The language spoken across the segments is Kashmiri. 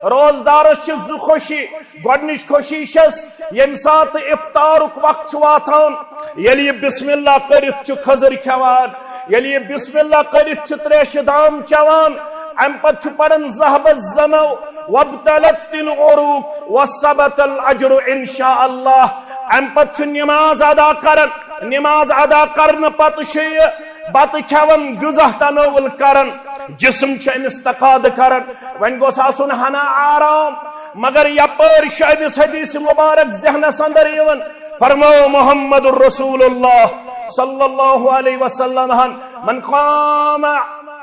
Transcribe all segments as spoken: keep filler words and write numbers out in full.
روزدارس چھِ زٕ خوشی۔ گۄڈنِچ خوشی چھس، ییٚمہِ ساتہٕ افطارُک وقت چھُ واتان، ییٚلہِ یہِ بسم اللہ کٔرِتھ چھُ کھٔزٕر کھٮ۪وان، ییٚلہِ یہِ بسم اللہ کٔرِتھ چھُ تریشہِ دام چٮ۪وان، امہِ پتہٕ چھُ پران ذهب الظمأ وابتلت العروق وثبت الاجر ان شاء اللہ۔ امہِ پتہٕ چھُ نماز ادا کران، نماز ادا کرنہٕ پتہٕ چھُ یہِ بتہٕ کھٮ۪وان، غذا تناول کران، جسم چھُ أمِس تقاضہٕ کران۔ وۄنۍ گوٚژھ آسُن ہنا آرام، مگر یپٲرۍ چھُ أمِس حدیث مبارک ذہنس اندر یِوان، فرموو محمد رسول اللہ صلی اللہ علیہ وسلم ہن، من قام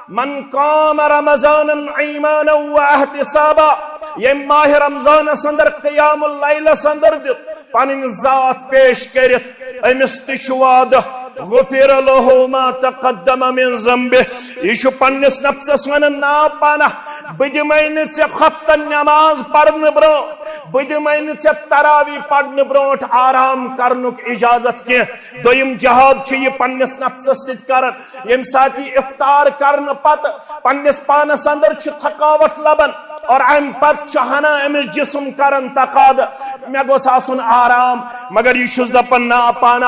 من قام رمضان ایمانا و احتسابا، ییٚمۍ ماہ رمضانس اندر قیام اللیلس اندر دیُت، پنٕنۍ ذات پیش کٔرِتھ، أمِس تہِ چھُ وعدٕ، غفر له ما تقدم من ذنبه۔ یہِ چھُ پننِس نفسس ونان، نا پناہ، بہٕ دِمے نہٕ ژےٚ خۄفتن نماز پرنہٕ برونٛہہ، بہٕ دِمے نہٕ ژےٚ تراوی پرنہٕ برونٛٹھ آرام کرنُک اجازت کینٛہہ۔ دوٚیِم جہاد چھُ یہِ پننِس نفسس سۭتۍ کران، ییٚمہِ ساتہٕ یہِ افطار کرنہٕ پتہٕ پننِس پانس اندر چھِ تھکاوٹ لبان اور امہِ پتہٕ چھُ ہنا أمِس جسم کران تقاضہٕ، مےٚ گوٚژھ آسُن آرام، مگر یہِ چھُس دپان، نا پانہ،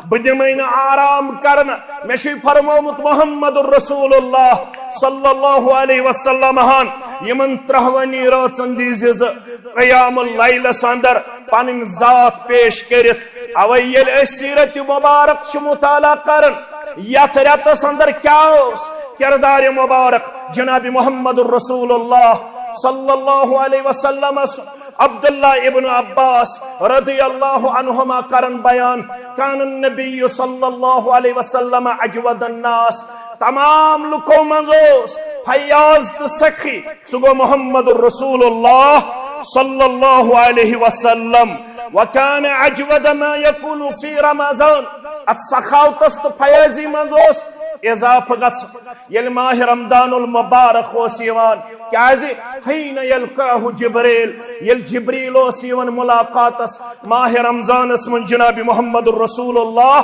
بہٕ دِمے نہٕ آرام کرنہٕ۔ مےٚ چھُے فرمومُت محمد رسول اللہ صلی اللہ علیہ وسلم ہن، یِمن ترٛہوٕنی رٲژن دیٖزِ زٕ قیام اللیلس اندر پنٕنۍ ذات پیش کٔرِتھ۔ اوے ییٚلہِ أسۍ سیرت مبارک چھِ مطالعہ کران، یتھ رٮ۪تس اندر کیٛاہ اوس کردار مبارک جناب محمد رسول اللہ صلی اللہ علیہ وسلمس؟ عبداللہ ابن عباس رضی اللہ عنہما کرن بیان، کان النبی صلی اللہ علیہ وسلم اجود الناس، تمام لُکو منٛز اوس فیاض تہٕ سخی، سُہ گوٚو محمد رسول اللہ صلی اللہ علیہ وسلم۔ وکان اجود ما یکون فی رمضان۔ اتھ سخاوتس تہٕ فیاضی منٛز اوس اضافہٕ گژھان ییٚلہِ ماہ رمضان المبارک اوس یِوان۔ کیازِ؟ حین یلقاہ جبریل، ییٚلہِ جبریل اوس یِوان ملاقاتس ماہ رمضانس منٛز جناب محمد رسول اللہ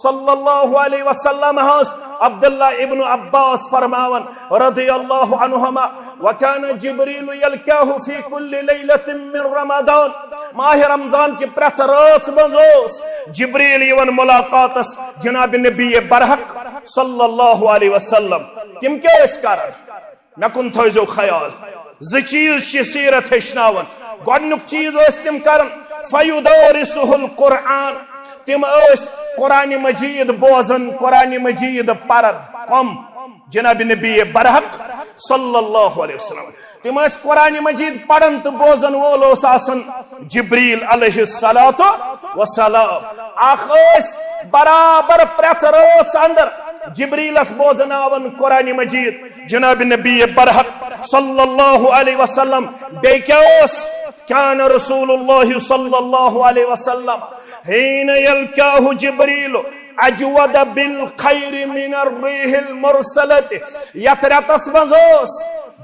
صلی اللہ علیہ وسلم ہس۔ عبداللہ ابن عباس فرماون رضی اللہ عنہما، وكان جبريل يلقاه في كل ليلة من رمضان۔ ماہ رمضان کہِ پرٛٮ۪تھ رٲژ منٛز اوس جبریل یِوان ملاقاتس جناب نبی برحق صلی اللہ علیہ وسلم۔ تِم کیٛاہ ٲسۍ کران؟ مےٚ کُن تھٲیزیو خیال۔ زٕ چیٖز چھِ سیرت ہیٚچھناوان۔ گۄڈٕنیُک چیٖز ٲسۍ تِم کران، فیدارسہ القرآن۔ تِم ٲسۍ قرآن مجید بوزان، قرآن مجید پران۔ کم؟ جناب نبی برحق صلی اللہ علیہ وسلم۔ تِم ٲسۍ قرآن مجید پران تہٕ بوزن وول اوس آسان جبریل علیہ الصلوۃ والسلام۔ اکھ ٲسۍ برابر پرٛٮ۪تھ رٲژ اندر جبریلس بوزناوان قرآن مجید جناب نبی برحق صلی اللہ علیہ وسلم۔ بیٚیہِ کیٛاہ اوس؟ كان رسول الله صلى الله عليه وسلم حين يلقاه جبريل أجود بالخير من الريح المرسلة۔ یتھ رٮ۪تس منٛز اوس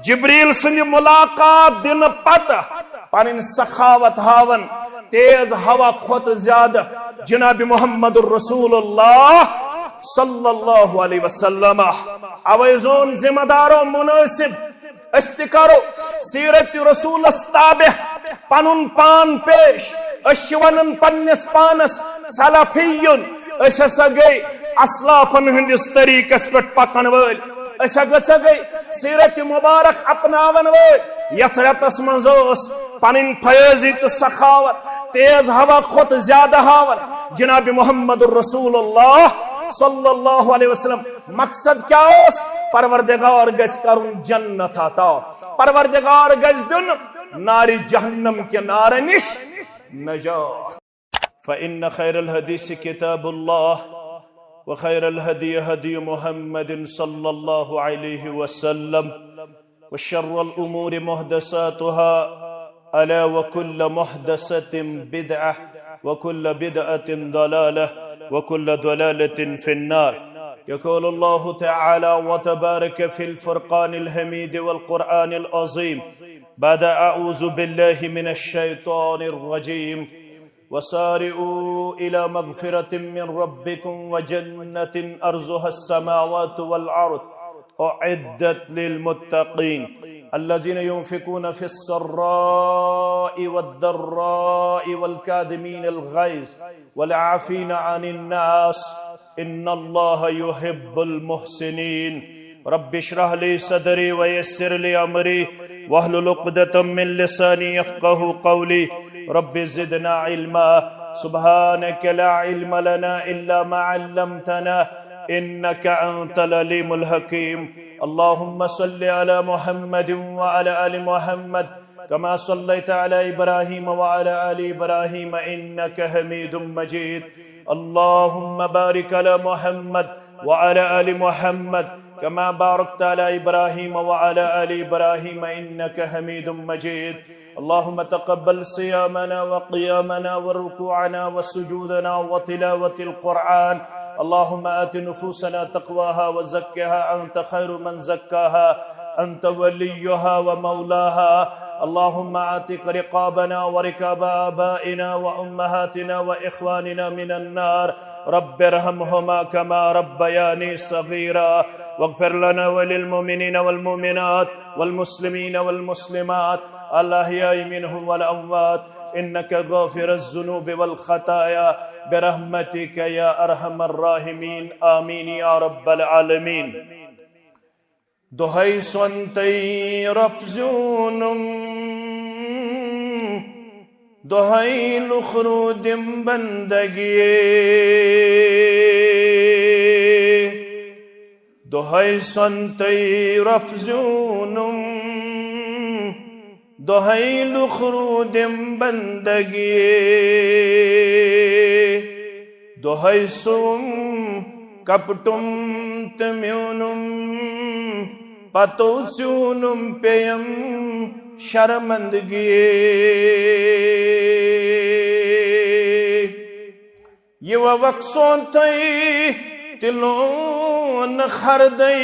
جبریل سٕنٛدِ ملاقات دِنہٕ پتہٕ پنٕنۍ سخاوت ہاوان تیز ہوا کھۄتہٕ زیادٕ جناب محمد رسول اللہ صلی اللہ علیہ وسلم۔ اوے زون ذمہ دارو مناسب، أسۍ تہِ کرو سیرت رسولس تابع پنُن پان پیش۔ أسۍ چھِ ونان پننِس پانس سلفیون، أسۍ ہسا گٔے اسلافن ہٕنٛدِس طریٖقس پٮ۪ٹھ پکن وٲلۍ۔ أسۍ ہسا گٔے سیرت مبارک اپناون وٲلۍ۔ یتھ رٮ۪تس منٛز اوس پنٕنۍ فیاضی تہٕ سخاوت تیز ہوا کھۄتہٕ زیادٕ ہاوان جناب محمد رسول اللہ صلی اللہ علیہ وسلم۔ مقصد کیٛاہ اوس؟ پروردگار گژھِ کرُن جنت عطا، پروردگار گژھِ دیُن نارِ جہنم کہِ نارٕ نِش نجات۔ فإن خير الحديث كتاب الله، وخير الهدي هدي محمد صلى الله عليه وسلم، وشر الأمور محدثاتها، ألا وكل محدثة بدعة، وكل بدعة ضلالة، وكل ضلالة في النار۔ يقول الله تعالى وتبارك في الفرقان الحميد والقرآن العظيم، بعد أعوذ بالله من الشيطان الرجيم، وسارعوا إلى مغفرة من ربكم وجنة عرضها السماوات والأرض أعدت للمتقين۔ الذين ينفقون في السراء والضراء والكاظمين الغيظ والعافين عن الناس، إن الله يحب المحسنين. رب اشرح لي صدري ويسر لي أمري واحلل عقدة من لساني يفقه قولي. رب زدنا علما. سبحانك لا علم لنا إلا ما علمتنا، إنك أنت العليم الحكيم. اللهم صل على محمد وعلى آل محمد كما صليت على إبراهيم وعلى آل إبراهيم إنك حميد مجيد. اللهم بارك على محمد وعلى آل محمد كما باركت على إبراهيم وعلى آل إبراهيم إنك حميد مجيد. اللهم تقبل صيامنا وقيامنا وركوعنا وسجودنا وتلاوة القرآن. اللهم آت نفوسنا تقواها وزكها أنت خير من زكاها، أنت وليها ومولاها. اللهم اعتق رقابنا ورقاب آبائنا وأمهاتنا وإخواننا من النار. رب ارحمهما كما ربياني صغيرا. واغفر لنا وللمؤمنين والمؤمنات والمسلمين والمسلمات الأحياء منهم والأموات، إنك غافر الذنوب والخطايا، برحمتك يا أرحم الراحمين. آمين يا رب العالمين. دۄہے سونتَے رۄپھ زیوٗنُم، دۄہے لُکھ روٗدِم بندگی۔ دۄہے سونتَے رۄپھ زیوٗنُم، دۄہے لُکھ روٗدِم بندگی۔ دۄہے سُم کپٹُم تہٕ میوٗنُم، پتو ژیوٗنُم پیٚیَم شرمندگی۔ یہِ وَوَکھ سونتھے تہِ لون خردے،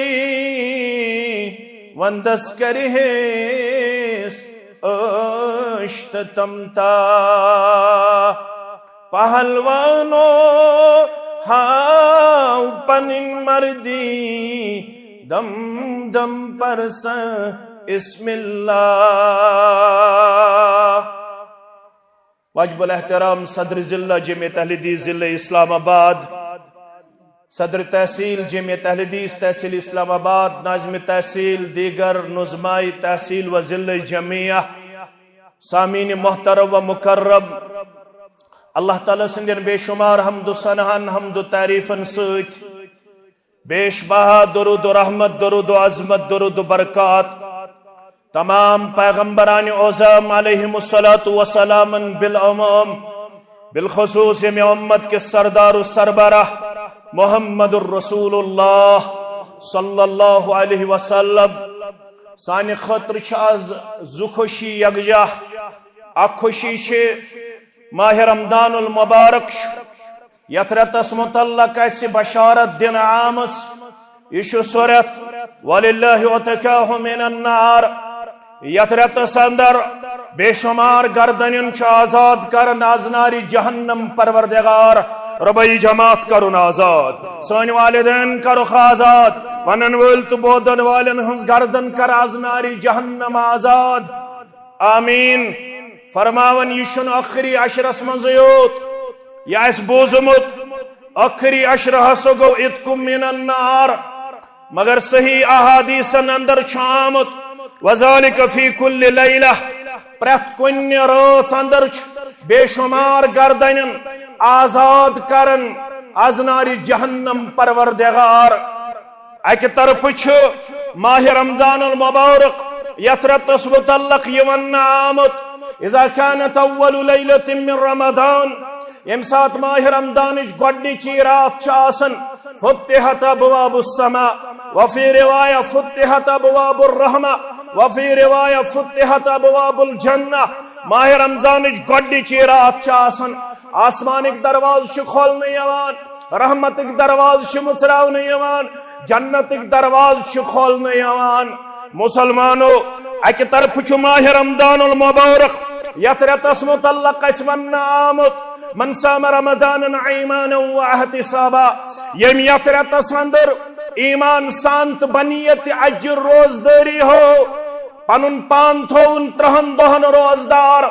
وندس کرِہیس عٲش تہٕ تمتا۔ پہلوانو ہاو پنٕنۍ مردی، دم دم پرسن اسم اللہ۔ واجب الاحترام صدر ضلع جمعیت اہل حدیث ضلع اسلام آباد، صدر تحصیل جمعیت اہل حدیث تحصیل اسلام آباد، ناظم تحصیل، دیگر نظماء تحصیل و ضلع جمعیہ، سامعین محترم و مکرم، اللہ تعالیٰ سٕنٛدٮ۪ن بے شمار حمد و ثناہن، حمد و تعریفن سۭتۍ پیش بہا درود و رحمت، درود و عظمت، درود و برکات تمام پیغمبران اعظم علیہم الصلوۃ والسلام بالعموم، بالخصوص ییٚمہِ امت کے سردار و سربراہ محمد الرسول اللہ صلی اللہ علیہ وسلم۔ سانہِ خٲطرٕ چھِ از زٕ خوشی یکجاہ۔ اکھ خوشی چھِ ماہ رمضان المبارک چھُ، یتھ رٮ۪تس متعلق اسہِ بشارت دِنہٕ آمٕژ۔ یہِ چھُ سُہ رٮ۪تھ، وللہ عتقاہ من النار، یتھ رٮ۪تس اندر بے شمار گردنن چھُ آزاد کران از نارِ جہنم پروردگار۔ ربٲیی جماعت کرُن آزاد، سٲنۍ والدین کرُکھ آزاد، ونن وٲلۍ تہٕ بوزن والٮ۪ن ہٕنٛز گردن کر از نارِ جہنم آزاد۔ آمین۔ فرماوان، یہِ چھُنہٕ ٲخری عشرس منٛزٕے یوت، یہِ آسہِ بوٗزمُت، ٲخری عشرٕ ہسا گوٚو عتق من النار، مگر صحیح احادیثن اندر چھُ آمُت، وذالک فی کل لیلہ، پرٛٮ۪تھ کُنہِ رٲژ اندر چھُ بے شمار گردنن آزاد کران از نارِ جہنم پروردگار۔ اکہِ طرفہٕ چھُ ماہ رمضان المبارک، یتھ رٮ۪تس متعلق یہِ وننہٕ آمُت، اذا كانت اول لیلۃ من رمضان، ییٚمہِ ساتہٕ ماہ رمضانٕچ گۄڈنِچی راتھ چھِ آسان، فتحت ابواب السماء، وفی روایہ فتحت ابواب الرحمہ، وفی روایہ فتحت ابواب الجنہ۔ ماہ رمضانٕچ گۄڈنِچی راتھ چھِ آسان، آسمانٕکۍ دروازٕ چھِ کھولنہٕ یِوان، رحمتٕکۍ دروازٕ چھِ مُژراونہٕ یِوان، جنتٕکۍ دروازٕ چھِ کھولنہٕ یِوان۔ مسلمانو، اکہِ طرفہٕ چھُ ماہ رمضان المبارک، یتھ رٮ۪تس متعلق اسہِ وننہٕ آمُت، من صام رمضان ایمانا و احتسابا، ییٚمۍ یتھ رٮ۪تس اندر ایمان سان تہٕ بنیت اجر روزدٲری ہو، پنُن پان تھووُن ترٛہن دۄہن روزدار،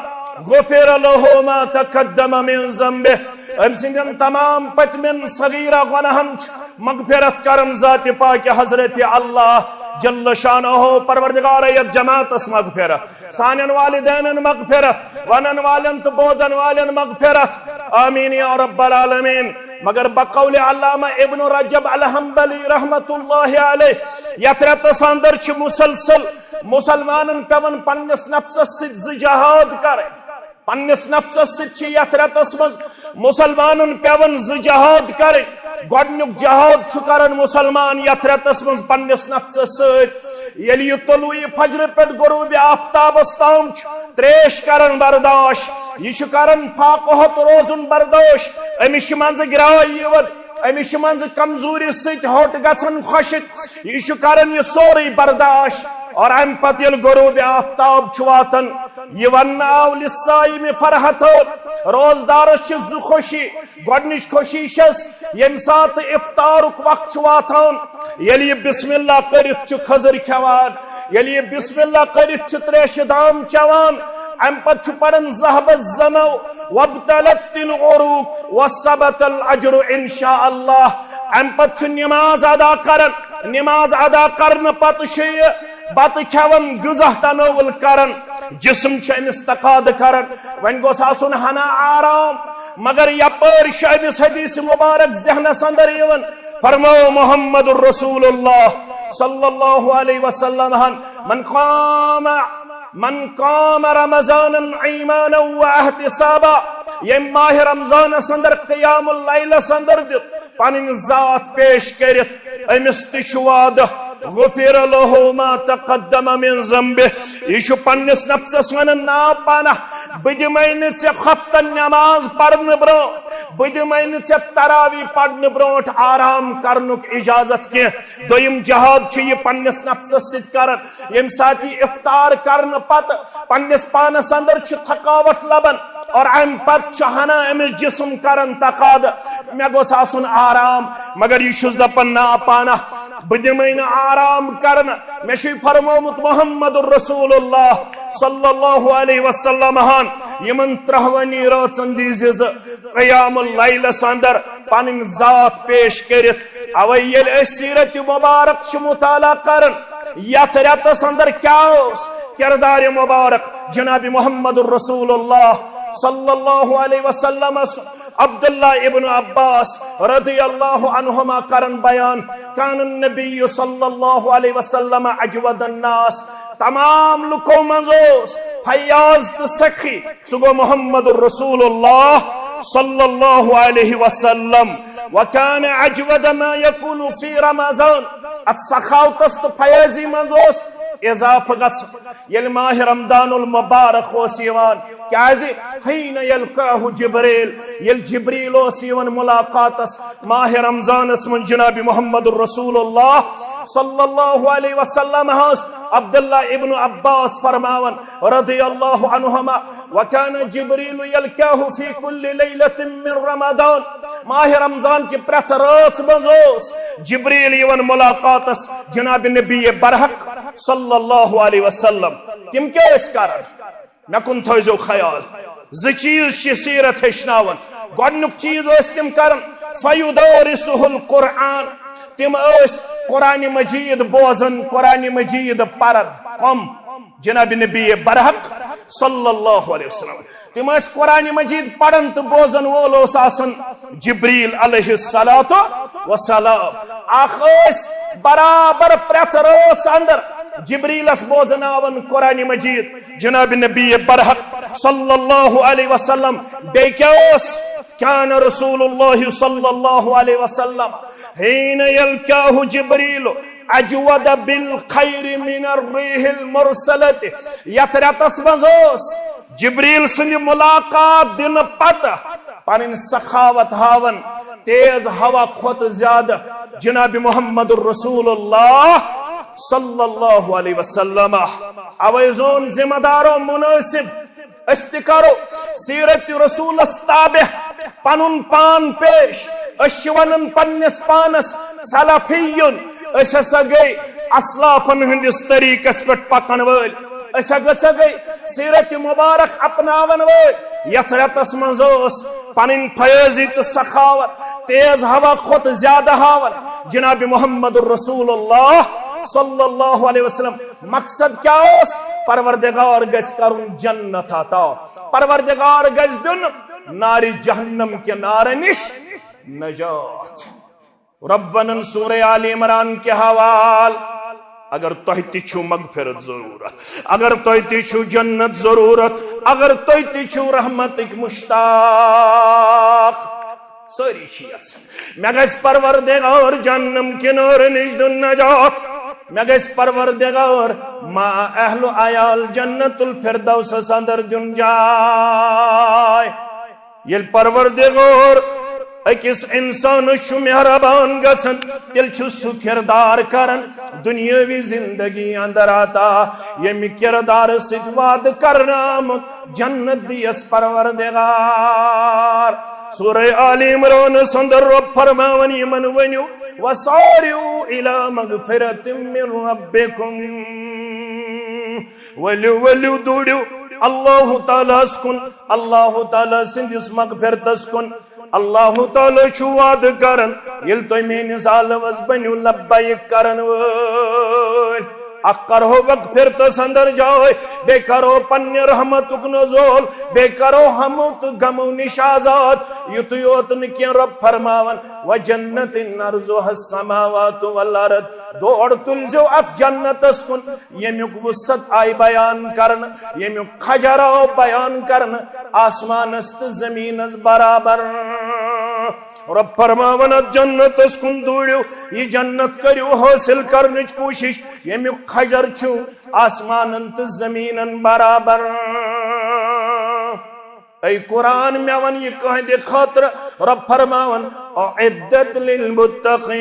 غفر له ما تقدم من ذنبه، أمۍ سٕنٛدٮ۪ن تمام پٔتمٮ۪ن صغیرہ گۄناہن چھُ مغفرت کران ذاتِ پاکِ حضرت اللہ جل شانہ۔ پروردگار، یتھ جماعتس مغفرت، سانٮ۪ن والدینن مغفرت، ونن والٮ۪ن تہٕ بوزن والٮ۪ن مغفرت۔ آمین یا رب العالمین۔ مگر بقول علامہ ابن رجب الحنبلی رحمت اللہ علیہ، یتھ رٮ۪تس اندر چھِ مسلسل مسلمانن پٮ۪وان پننِس نفسس سۭتۍ زٕ جہاد کرٕنۍ۔ پننِس نفسس سۭتۍ چھِ یتھ رٮ۪تس منٛز مسلمانن پٮ۪وان زٕ جہاد کرٕنۍ۔ گۄڈنیُک جہاد چھُ کران مسلمان یتھ رٮ۪تس منٛز پننِس نفسس سۭتۍ۔ ییٚلہِ یہِ طلوع فجر پٮ۪ٹھ غروب آفتابس تام چھُ تریش کران برداشت، یہِ چھُ کران فاقہت روزُن برداشت، أمِس چھِ منٛزٕ گراے یِوان، أمِس چھِ منٛزٕ کمزوری سۭتۍ ہوٚٹ گژھان خۄشِک، یہِ چھُ کران یہِ سورُے برداشت۔ اور امہِ پتہٕ ییٚلہِ غروب آفتاب چھُ واتان، یہِ وننہٕ آو للصائم فرحتان، روزدارس چھِ زٕ خوشی۔ گۄڈنِچ خوشی چھس، ییٚمہِ ساتہٕ افطارُک وقت چھُ واتان، ییٚلہِ یہِ بسم اللہ کٔرِتھ چھُ کھٔزٕر کھٮ۪وان، ییٚلہِ یہِ بسم اللہ کٔرِتھ چھُ تریشہِ دام چٮ۪وان، امہِ پتہٕ چھُ پران ذهب الظمأ وابتلت العروق وثبت الأجر إن شاء الله۔ امہِ پتہٕ چھُ نماز ادا کران، نماز ادا کرنہٕ پتہٕ چھُ یہِ بتہٕ کھٮ۪وان، غذا تناول کران، جسم چھُ أمِس تقاضہٕ کران، وۄنۍ گوٚژھ آسُن ہنا آرام۔ مگر یپٲرۍ چھُ أمِس حدیث مبارک ذہنس اندر یِوان، فرموو محمد رسول اللہ صلی اللہ علیہ وسلم ہن، من قام من قام رمضان ایمانا و احتسابا، ییٚمۍ ماہِ رمضانس اندر قیام اللیلس اندر دیُت پنٕنۍ ذات پیش کٔرِتھ، أمِس تہِ چھُ وعدٕ، غفر له ما تقدم من ذنبه۔ یہِ چھُ پننِس نفسس ونان، نا پناہ، بہٕ دِمے نہٕ ژےٚ خۄفتن نماز پرنہٕ برونٛہہ، بہٕ دِمے نہٕ ژےٚ تراوی پرنہٕ برونٛٹھ آرام کرنُک اجازت کینٛہہ۔ دوٚیِم جہاد چھُ یہِ پننِس نفسس سۭتۍ کران۔ ییٚمہِ ساتہٕ یہِ افطار کرنہٕ پتہٕ پننِس پانس اندر چھِ تھکاوٹ لبان اور امہِ پتہٕ چھُ ہنا أمِس جسم کران تقاضہٕ، مےٚ گوٚژھ آسُن آرام، مگر یہِ چھُس دپان، نا پانہ، بہٕ دِمے نہٕ آرام کرنہٕ۔ مےٚ چھُے فرمومُت محمد رسول اللہ صلی اللہ علیہ وسلم ہن، یِمن ترٛہوٕنی رٲژن دیٖزِ زٕ قیام اللیلس اندر پنٕنۍ ذات پیش کٔرِتھ۔ اوے ییٚلہِ أسۍ سیرت مبارک چھِ مطالعہ کران، یتھ رٮ۪تس اندر کیٛاہ اوس کردار مبارک جناب محمد رسول اللہ صلی اللہ علیہ وسلمس؟ عبداللہ ابن عباس رضی اللہ عنہما کرن بیان، کان النبی صلی اللہ علیہ وسلم اجود الناس، تمام لُکو منٛز اوس فیاض تہٕ سخی، سُہ گوٚو محمد رسول اللہ صلی اللہ علیہ وسلم۔ وکان اجود ما یکون فی رمضان، اتھ سخاوتس تہٕ فیاضی منٛز اوس اضافہٕ گژھان۔ ییٚلہِ ماہِ رمضان المبارک اوس یِوان، کیازِ؟ حین یلقاہ جبریل، ییٚلہِ جبریل اوس یِوان ملاقاتس ماہِ رمضانس منٛز جناب محمد رسول اللہ صلی اللہ علیہ وسلم ہس۔ عبداللہ ابن عباس فرماوان رضی اللہ عنہما، وکان جبریل یلقاہ فی کل لیلۃ من رمضان، ماہِ رمضان کہِ پرٛٮ۪تھ رٲژ منٛز اوس جبریل یِوان ملاقاتس جناب نبی برحق صلی اللہ علیہ وسلم۔ تِم کیٛاہ ٲسۍ کران؟ مےٚ کُن تھٲیزیو خیال، زٕ چیٖز چھِ سیرت ہیٚچھناوان۔ گۄڈٕنیُک چیٖز ٲسۍ تِم کران، فیدارسہ القرآن، تِم ٲسۍ قرآن مجید بوزان، قرآن مجید پران۔ کم؟ جناب نبی برحق صلی اللہ علیہ وسلم۔ تِم ٲسۍ قرآن مجید پران تہٕ بوزن وول اوس آسان جبریل علیہ الصلوۃ والسلام۔ اکھ ٲسۍ برابر پرٛٮ۪تھ رٲژ اندر جبریلس بوزناوان قرآن مجید جناب نبی برحق صلی اللہ علیہ وسلم۔ بیٚیہِ کیٛاہ اوس؟ کان رسول اللہ صلی اللہ علیہ وسلم حین یلقاہ جبریل اجود بالخیر من الریح المرسلۃ۔ یتھ رٮ۪تس منٛز اوس جبریل سٕنٛدِ ملاقات دِنہٕ پتہٕ پنٕنۍ سخاوت ہاوان تیز ہوا کھۄتہٕ زیادٕ جناب محمد رسول اللہ صلی اللہ علیہ وسلم۔ اوے زون ذمہ دارو مناسب، أسۍ تہِ کرو سیرت رسولس تابع پنُن پان پیش۔ أسۍ چھِ ونان پننِس پانس سلفیون، أسۍ ہسا گٔے اسلافن ہٕنٛدِس طریقس پٮ۪ٹھ پکن وٲلۍ۔ أسۍ ہا گٔژھ ہا گٔے سیرت مبارک اپناون وٲلۍ۔ یتھ رٮ۪تس منٛز اوس پنٕنۍ فیاضی تہٕ سخاوت تیز ہوا کھۄتہٕ زیادٕ ہاوان جناب محمد رسول اللہ صلی اللہ علیہ وسلم۔ مقصد کیٛاہ اوس؟ پروردگار گژھِ کرُن جنت عطا، پروردگار گژھِ دیُن نارِ جہنم کہِ نارٕ نِش نجات۔ رب ونان سورہ آل عمران کہِ حوال، اگر تۄہہِ تہِ چھُو مغفرت ضروٗرت، اگر تۄہہِ تہِ چھُو جنت ضروٗرت، اگر تۄہہِ تہِ چھُو رحمتٕکۍ مشتاق، سٲری چھِ یژھان، مےٚ گژھِ پروردگار جہنم کہِ نارٕ نِش دیُن نجات، مےٚ گژھِ پروردگار ما اہل و عیال جنت الفردوسس اندر دیُن جاے۔ ییٚلہِ پروردگار أکِس انسانس چھُ مہربان گژھان، تیٚلہِ چھُ سُہ کردار کران دُنیٲوی زندگی اندر عطا، ییٚمہِ کردار سۭتۍ وعدٕ کرنہٕ آمُت جنت دِیس پروردگار۔ سورہ آل عمرانس اندر رب فرماوان، یِمن ؤنِو، وسارعوا الی مغفرۃ من ربکم، ؤلِو، ؤلِو، دوٗرِو اللہ تعالیٰ ہس کُن، اللہ تعالیٰ سٕنٛدِس مغفرتس کُن۔ اللہ تعالیٰ چھُ وعدٕ کران، ییٚلہِ تُہۍ میٲنِس عالمس بٔنِو لبیک کرن وٲلۍ، اکھ کرہو مغفرتس اندر جاے، بیٚیہِ کرو پننہِ رحمتُک نزول، بیٚیہِ کرو ہمو تہٕ غمو نِش آزاد۔ یُتُے یوت نہٕ کینٛہہ، رب فرماوان، وجنت عرضها السماوات والارض، دور تُلزیو اتھ جنتس کُن، ییٚمیُک وسعت آیہِ بیان کرنہٕ، ییٚمیُک کھجر آو بیان کرنہٕ، آسمانس تہٕ زمینس برابر۔ رب فرماوان، اتھ جنتس کُن دوٗرِو، یہِ جنت کٔرِو حٲصِل کرنٕچ کوٗشِش، ییٚمیُک کھجر چھُ آسمانن تہٕ زمینن برابر۔ اے قرآن، مےٚ وَن یہِ کٕہٕنٛدِ خٲطرٕ؟ رب فرماوان، اعدت للمتقین،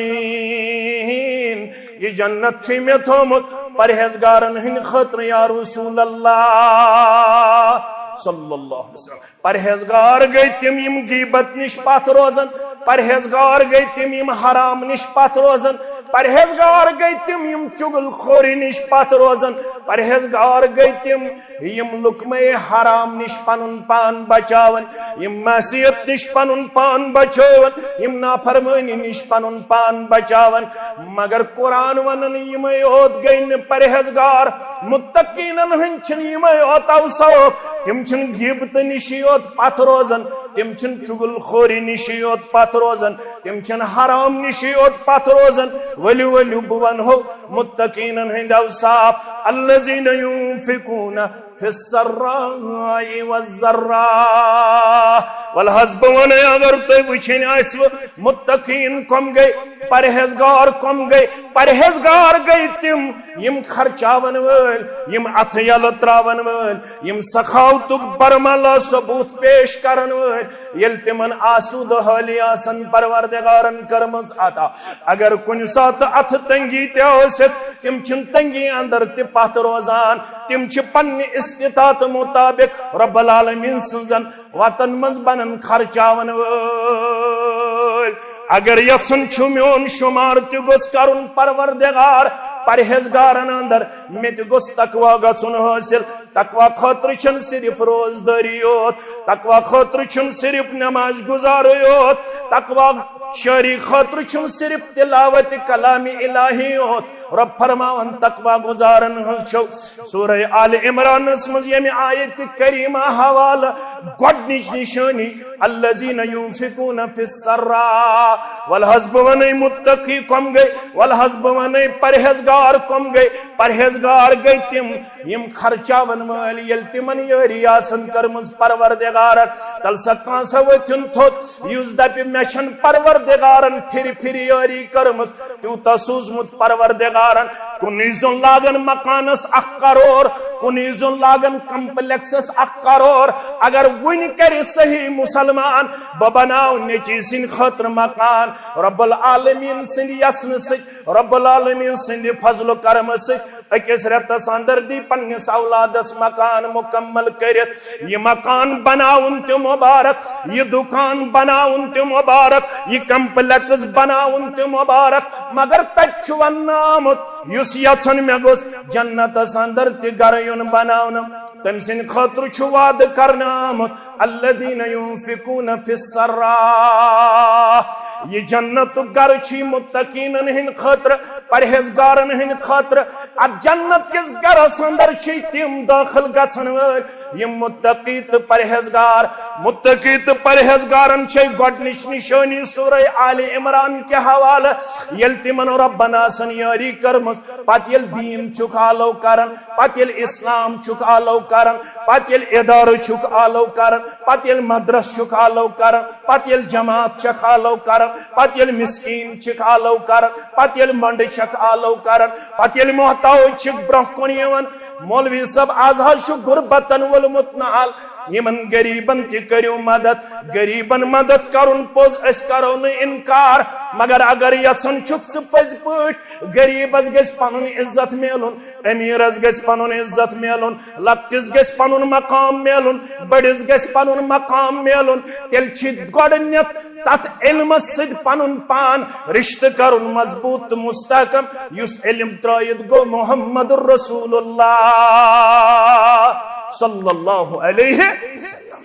یہِ جنت چھُے مےٚ تھوٚومُت پرہیزگارن ہٕنٛدِ خٲطرٕ، یا رسول اللہ صلی اللہ علیہ وسلم۔ پرہیزگار گٔے تِم، یِم غیبت نِش پتھ روزن، پرہیزگار گٔے تِم، یِم حرام نِش پتھ روزن، پرہیزگار گٔے تِم، یِم چُغل خوری نِش پتھ روزن، پرہیزگار گٔے تِم، یِم لقمہ حرام نِش پنُن پان بچاون، یِم معصیت نِش پنُن پان بچاون، یِم نافرمٲنی نِش پنُن پان بچاون۔ مگر قرآن ونان، یِمے یوت گٔے نہٕ پرہیزگار، متقینن ہٕنٛدۍ چھِنہٕ یِمے یوت اوصاف، تِم چھِنہٕ غیبتہٕ نِشی یوت پتھ روزان، تِم چھِنہٕ چُغل خوری نِشی یوت پتھ روزان، تِم چھِنہٕ حرام نِشی یوت پتھ روزان۔ ؤلِو، ؤلِو، بہٕ ونہو متقینن ہٕنٛدۍ اوصاف، الذین ینفقون فی السراء والضراء۔ ول حظ بہٕ ونے، اگر تُہۍ وٕچھِنۍ آسِوٕ، متقین کم گٔے، پرہیزگار کم گٔے؟ پرہیزگار گٔے تِم، یِم خرچاون وٲلۍ، یِم اتھٕ یلہٕ تراون وٲلۍ، یِم سخاوتُک برملا ثبوت پیش کرن وٲلۍ۔ ییٚلہِ تِمن آسودٕ حٲلی آسن پروردگارن کٔرمٕژ عطا، اگر کُنہِ ساتہٕ اتھٕ تنگی تہِ ٲسِتھ، تِم چھِنہٕ تنگی اندر تہِ پتھ روزان، تِم چھِ پننہِ استطاعت مطابق رب العالمین سٕنزن وتن منز بنن خرچاون وٲلۍ۔ اگر یژھُن چھُ میون شمار تہِ گوٚژھ کرُن پروردگار پرہیزگارن اندر، مےٚ تہِ گوٚژھ تقوی گژھُن حٲصِل۔ تقوی خٲطرٕ چھُنہٕ صرف روزدٲری یوت، تقوی خٲطرٕ چھُنہٕ صرف نماز گزارٕے یوت، تقوی شٲعری خٲطرٕ چھُنہٕ صرف تلاوت کلام الہی یوت۔ رب فرماوان، تقوی گزارن ہٕنز چھو۔ سورہ آل عمرانس منز ییٚمہِ آیت کریمہ حوالہٕ گۄڈنِچ نشٲنی، الذین ینفقون فی السراء۔ ول حظ بہٕ ونے، متقی کم گٔے؟ ول حظ بہٕ ونے، پرہیزگار کم گٔے؟ پرہیزگار گٔے تِم، یِم خرچاون وٲلۍ، ییٚلہِ تِمن یٲری آسن کٔرمٕژ پروردگارن، تَلہٕ سا کانٛہہ سا ؤتھِن تھوٚد، یُس دَپہِ، مےٚ چھَنہٕ پروردگارن پھِرِ پھِرِ یٲری کٔرمٕژ، تیوٗتاہ سوٗزمُت پروردگارن۔ کُنُے زوٚن لاگن مکانس اکھ کرور، کُنُے زوٚن لاگن کمپلیکسس اکھ کرور۔ اگر وُنہِ کرِ صحیح مسلمان، بہٕ بناو نیٚچی سٕنٛدِ خٲطرٕ مکان، رب العالمین سٕنٛدِ یژھنہٕ سۭتۍ، رب العالمین سٕنٛدِ فضل و کرمہٕ سۭتۍ أکِس رٮ۪تس اندر دی پننِس اولادس مکان مکمل کٔرِتھ۔ یہِ مکان بناوُن تہِ مبارک، یہِ دُکان بناوُن تہِ مبارک، یہِ کمپلیکس بناوُن تہِ مبارک۔ مگر تتہِ چھُ وننہٕ آمُت، یُس یژھن مےٚ گوٚژھ جنتس اندر تہِ گرٕ یُن بناونہٕ، تٔمۍ سٕنٛدِ خٲطرٕ چھُ وعدٕ کرنہٕ آمُت، الذین ینفقون فی السراء۔ یہِ جنتُک گرٕ چھُ متقینن ہٕنٛدِ خٲطرٕ، پرہیزگارن ہٕنٛدِ خٲطرٕ۔ اتھ جنت کِس گرس اندر چھِ تِم دٲخل گژھن وٲلۍ، یِم متقی تہٕ پرہیزگار۔ متقی تہٕ پرہیزگارن چھے گۄڈنِچ نشٲنی سورہ آل عمران کہِ حوالہٕ، ییٚلہِ تِمن رۄبن آسن یٲری کٔرمٕژ، پتہٕ ییٚلہِ دیٖن چھُکھ آلو کران، پتہٕ ییٚلہِ اسلام چھُکھ آلو کران، پتہٕ ییٚلہِ ادارٕ چھُکھ آلو کران، پتہٕ ییٚلہِ مدرس چھُکھ آلو کران، پتہٕ ییٚلہِ جماعت چھکھ آلو کران، پتہٕ ییٚلہِ مسکین چھکھ آلو کران، پتہٕ ییٚلہِ منڈٕ چھکھ آلو کران، پتہٕ ییٚلہِ محتاج چھکھ برونٛہہ کُن یِوان، مولوی صٲب، از حظ چھُ غربتن وولمُت نال، یِمن غریبن تہِ کٔرِو مدد۔ غریبن مدد کرُن پوٚز، أسۍ کرو نہٕ انکار، مگر اگر یژھان چھُکھ ژٕ پٔزۍ پٲٹھۍ غریبس گژھِ پنُن عزت میلُن، امیرس گژھِ پنُن عزت میلُن، لۄکٹِس گژھِ پنُن مقام میلُن، بٔڑِس گژھِ پنُن مقام میلُن، تیٚلہِ چھِ گۄڈٕنیتھ تتھ علمس سۭتۍ پنُن پان رشتہٕ کرُن مضبوط تہٕ مستحکم، یُس علم ترٲوِتھ گوٚو محمد رسول اللہ صلی اللہ علیہ وسلم۔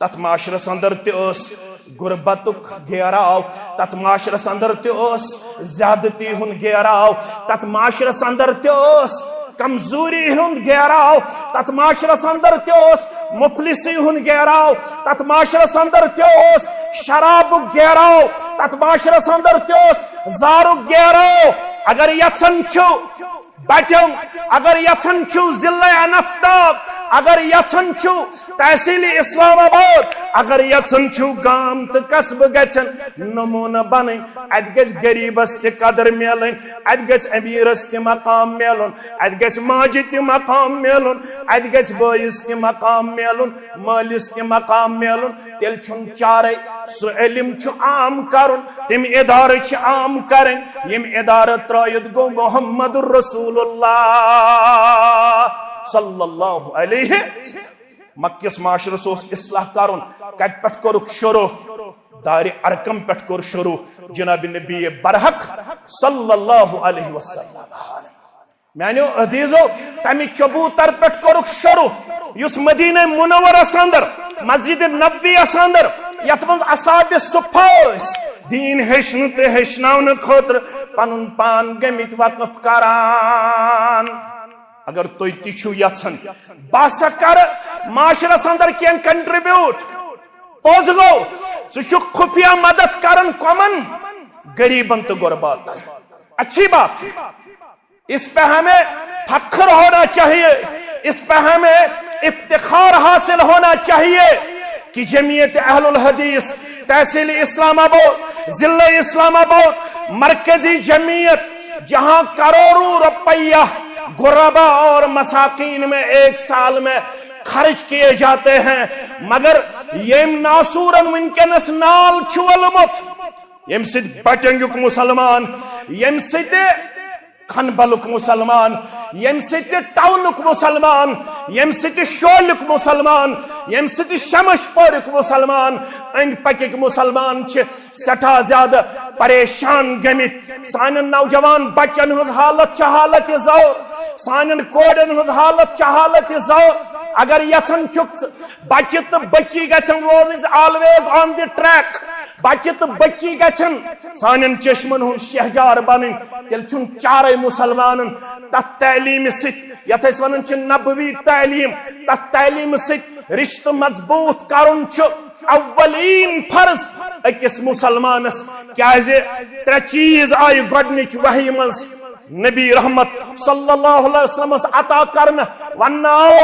تتھ معاشرس اندر تہِ اوس غربتُک گیراو، تتھ معاشرس اندر تہِ اوس زیادتی ہُنٛد گیراو، تتھ معاشرس اندر تہِ اوس کمزوری ہُنٛد گیراو، تتھ معاشرس اندر تہِ اوس مفلسی ہُنٛد گیراو، تتھ معاشرس اندر تہِ اوس شرابُک گیراو، تتھ معاشرس اندر تہِ اوس زارُک گیراو۔ اگر یژھان چھِو بٹیو، اگر یژھان چھِو ضلع اننت ناگ، اگر یژھان چھِو تحصیل اسلام آباد، اگر یژھان چھِو گام تہٕ قصبہٕ گژھن نمونہٕ بنٕنۍ، اتہِ گژھِ غریبس تہِ قدر میلٕنۍ، اتہِ گژھِ امیرس تہِ مقام میلُن، اتہِ گژھِ ماجہِ تہِ مقام میلُن، اتہِ گژھِ بٲیِس تہِ مقام میلُن، مٲلِس تہِ مقام میلُن۔ تیٚلہِ چھُنہٕ چارے، سُہ علم چھُ عام کرُن، تِم ادارٕ چھِ عام کرٕنۍ، یِم ادارٕ ترٲوِتھ گوٚو محمد رسول اللہ صلی اللہ علیہ۔ مکہ کِس معاشرس اوس اصلاح کرُن، کتہِ پٮ۪ٹھ کوٚرُکھ شروع؟ دارِ ارقم پٮ۪ٹھ کوٚر شروع جناب نبی برحق صلی اللہ علیہ وسلم۔ میانیو عزیزو، تمہِ چبوتر پٮ۪ٹھ کوٚرُکھ شروع، یُس مدینہ منورس اندر، مسجد نبویس اندر، یتھ منٛز اصحاب صفہ ٲسۍ دین ہیٚچھنہٕ تہٕ ہیٚچھناونہٕ خٲطرٕ پنُن پان گٔمٕتۍ وقف کران۔ اگر تُہۍ تہِ چھِو یژھان، بہٕ ہسا کرٕ معاشرس اندر کینٛہہ contribute، پوٚز گوٚو، ژٕ چھُکھ خفیہ مدد کران کمن؟ غریبن تہٕ غرباتن۔ اچھی بات ہے۔ اس پہ ہمیں فخر ہونا چاہیے، اس پہ ہمیں افتخار حاصل ہونا چاہیے کہ جمعیت اہل الحدیث تحصیل اسلام آباد، ضلع اسلام آباد، مرکزی جمعیت، جہاں کروڑوں روپیہ غربا اور مساکین میں ایک سال میں خرچ کیے جاتے ہیں، مگر یم ناسورن ونکینس نال چھولمت، یم سید بٹنگک مسلمان، یم سید کھنبلک مسلمان، یم سید ٹاؤنک مسلمان، یم سید شولک مسلمان، یم سید شمش پورک مسلمان، اند پکک مسلمان چھ سٹھا زیادہ پریشان گمت۔ سانن نوجوان بچن ہنز حالت چھ حالت زور، سانن کورن ہنز حالت چھ حالت زور۔ اگر یتھن چھک بچہ تہ بچی گژھن روزن always on the track، بچہ تہ بچی گژھن سانن چشمن ہند شہجار بنن، تیل چھن چارے مسلمانن تتھ تعلیم سیت، یتھ اس ونان چھ نبوی تعلیم، تتھ تعلیم سیت رشتہ مضبوط کرن چھ اولین فرض اکس مسلمانس۔ کیازِ ترے چیز آیہ گۄڈنچ وحی منز نبی رحمت صلی اللہ علیہ وسلمس عطا کرنہ، وننہ آو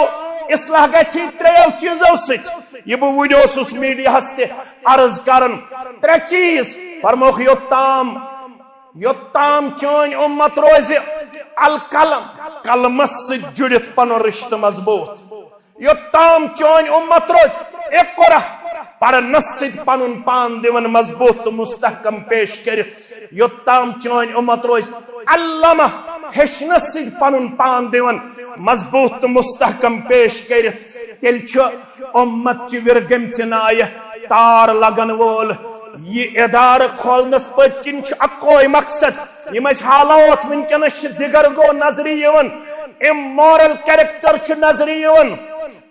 اصلاح گژھی تریو چیزو سیت۔ یہ بہ وُنہِ اوسس میڈیاہس تہ عرض کران، ترے چیز فرموکھ، یوتام، یوتام چٲنۍ امت روزِ القلم، قلمس سیت جُڑِتھ پنن رشتہ مضبوط۔ یوتام چٲنۍ امت روزِ اقرا، پرنس سیت پنن پان دِوان مضبوط تہ مستحکم پیش کٔرِتھ، یوتام چٲنۍ امت روزِ علمہ، ہیٚچھنس سۭتۍ پنُن پان دِوان مضبوط تہٕ مستحکم پیش کٔرِتھ، تیٚلہِ چھُ اُمت چہِ وِرگٔمژِ نایہِ تار لگن وول یہِ ادارٕ کھولنس پٔتۍ کِنۍ چھُ اکوے مقصد۔ یِم اَسہِ حالات وٕنکیٚنس چھِ دِگر گوٚو نظرِ یِوان، امورل کیریکٹر چھُ نظرِ یِوان،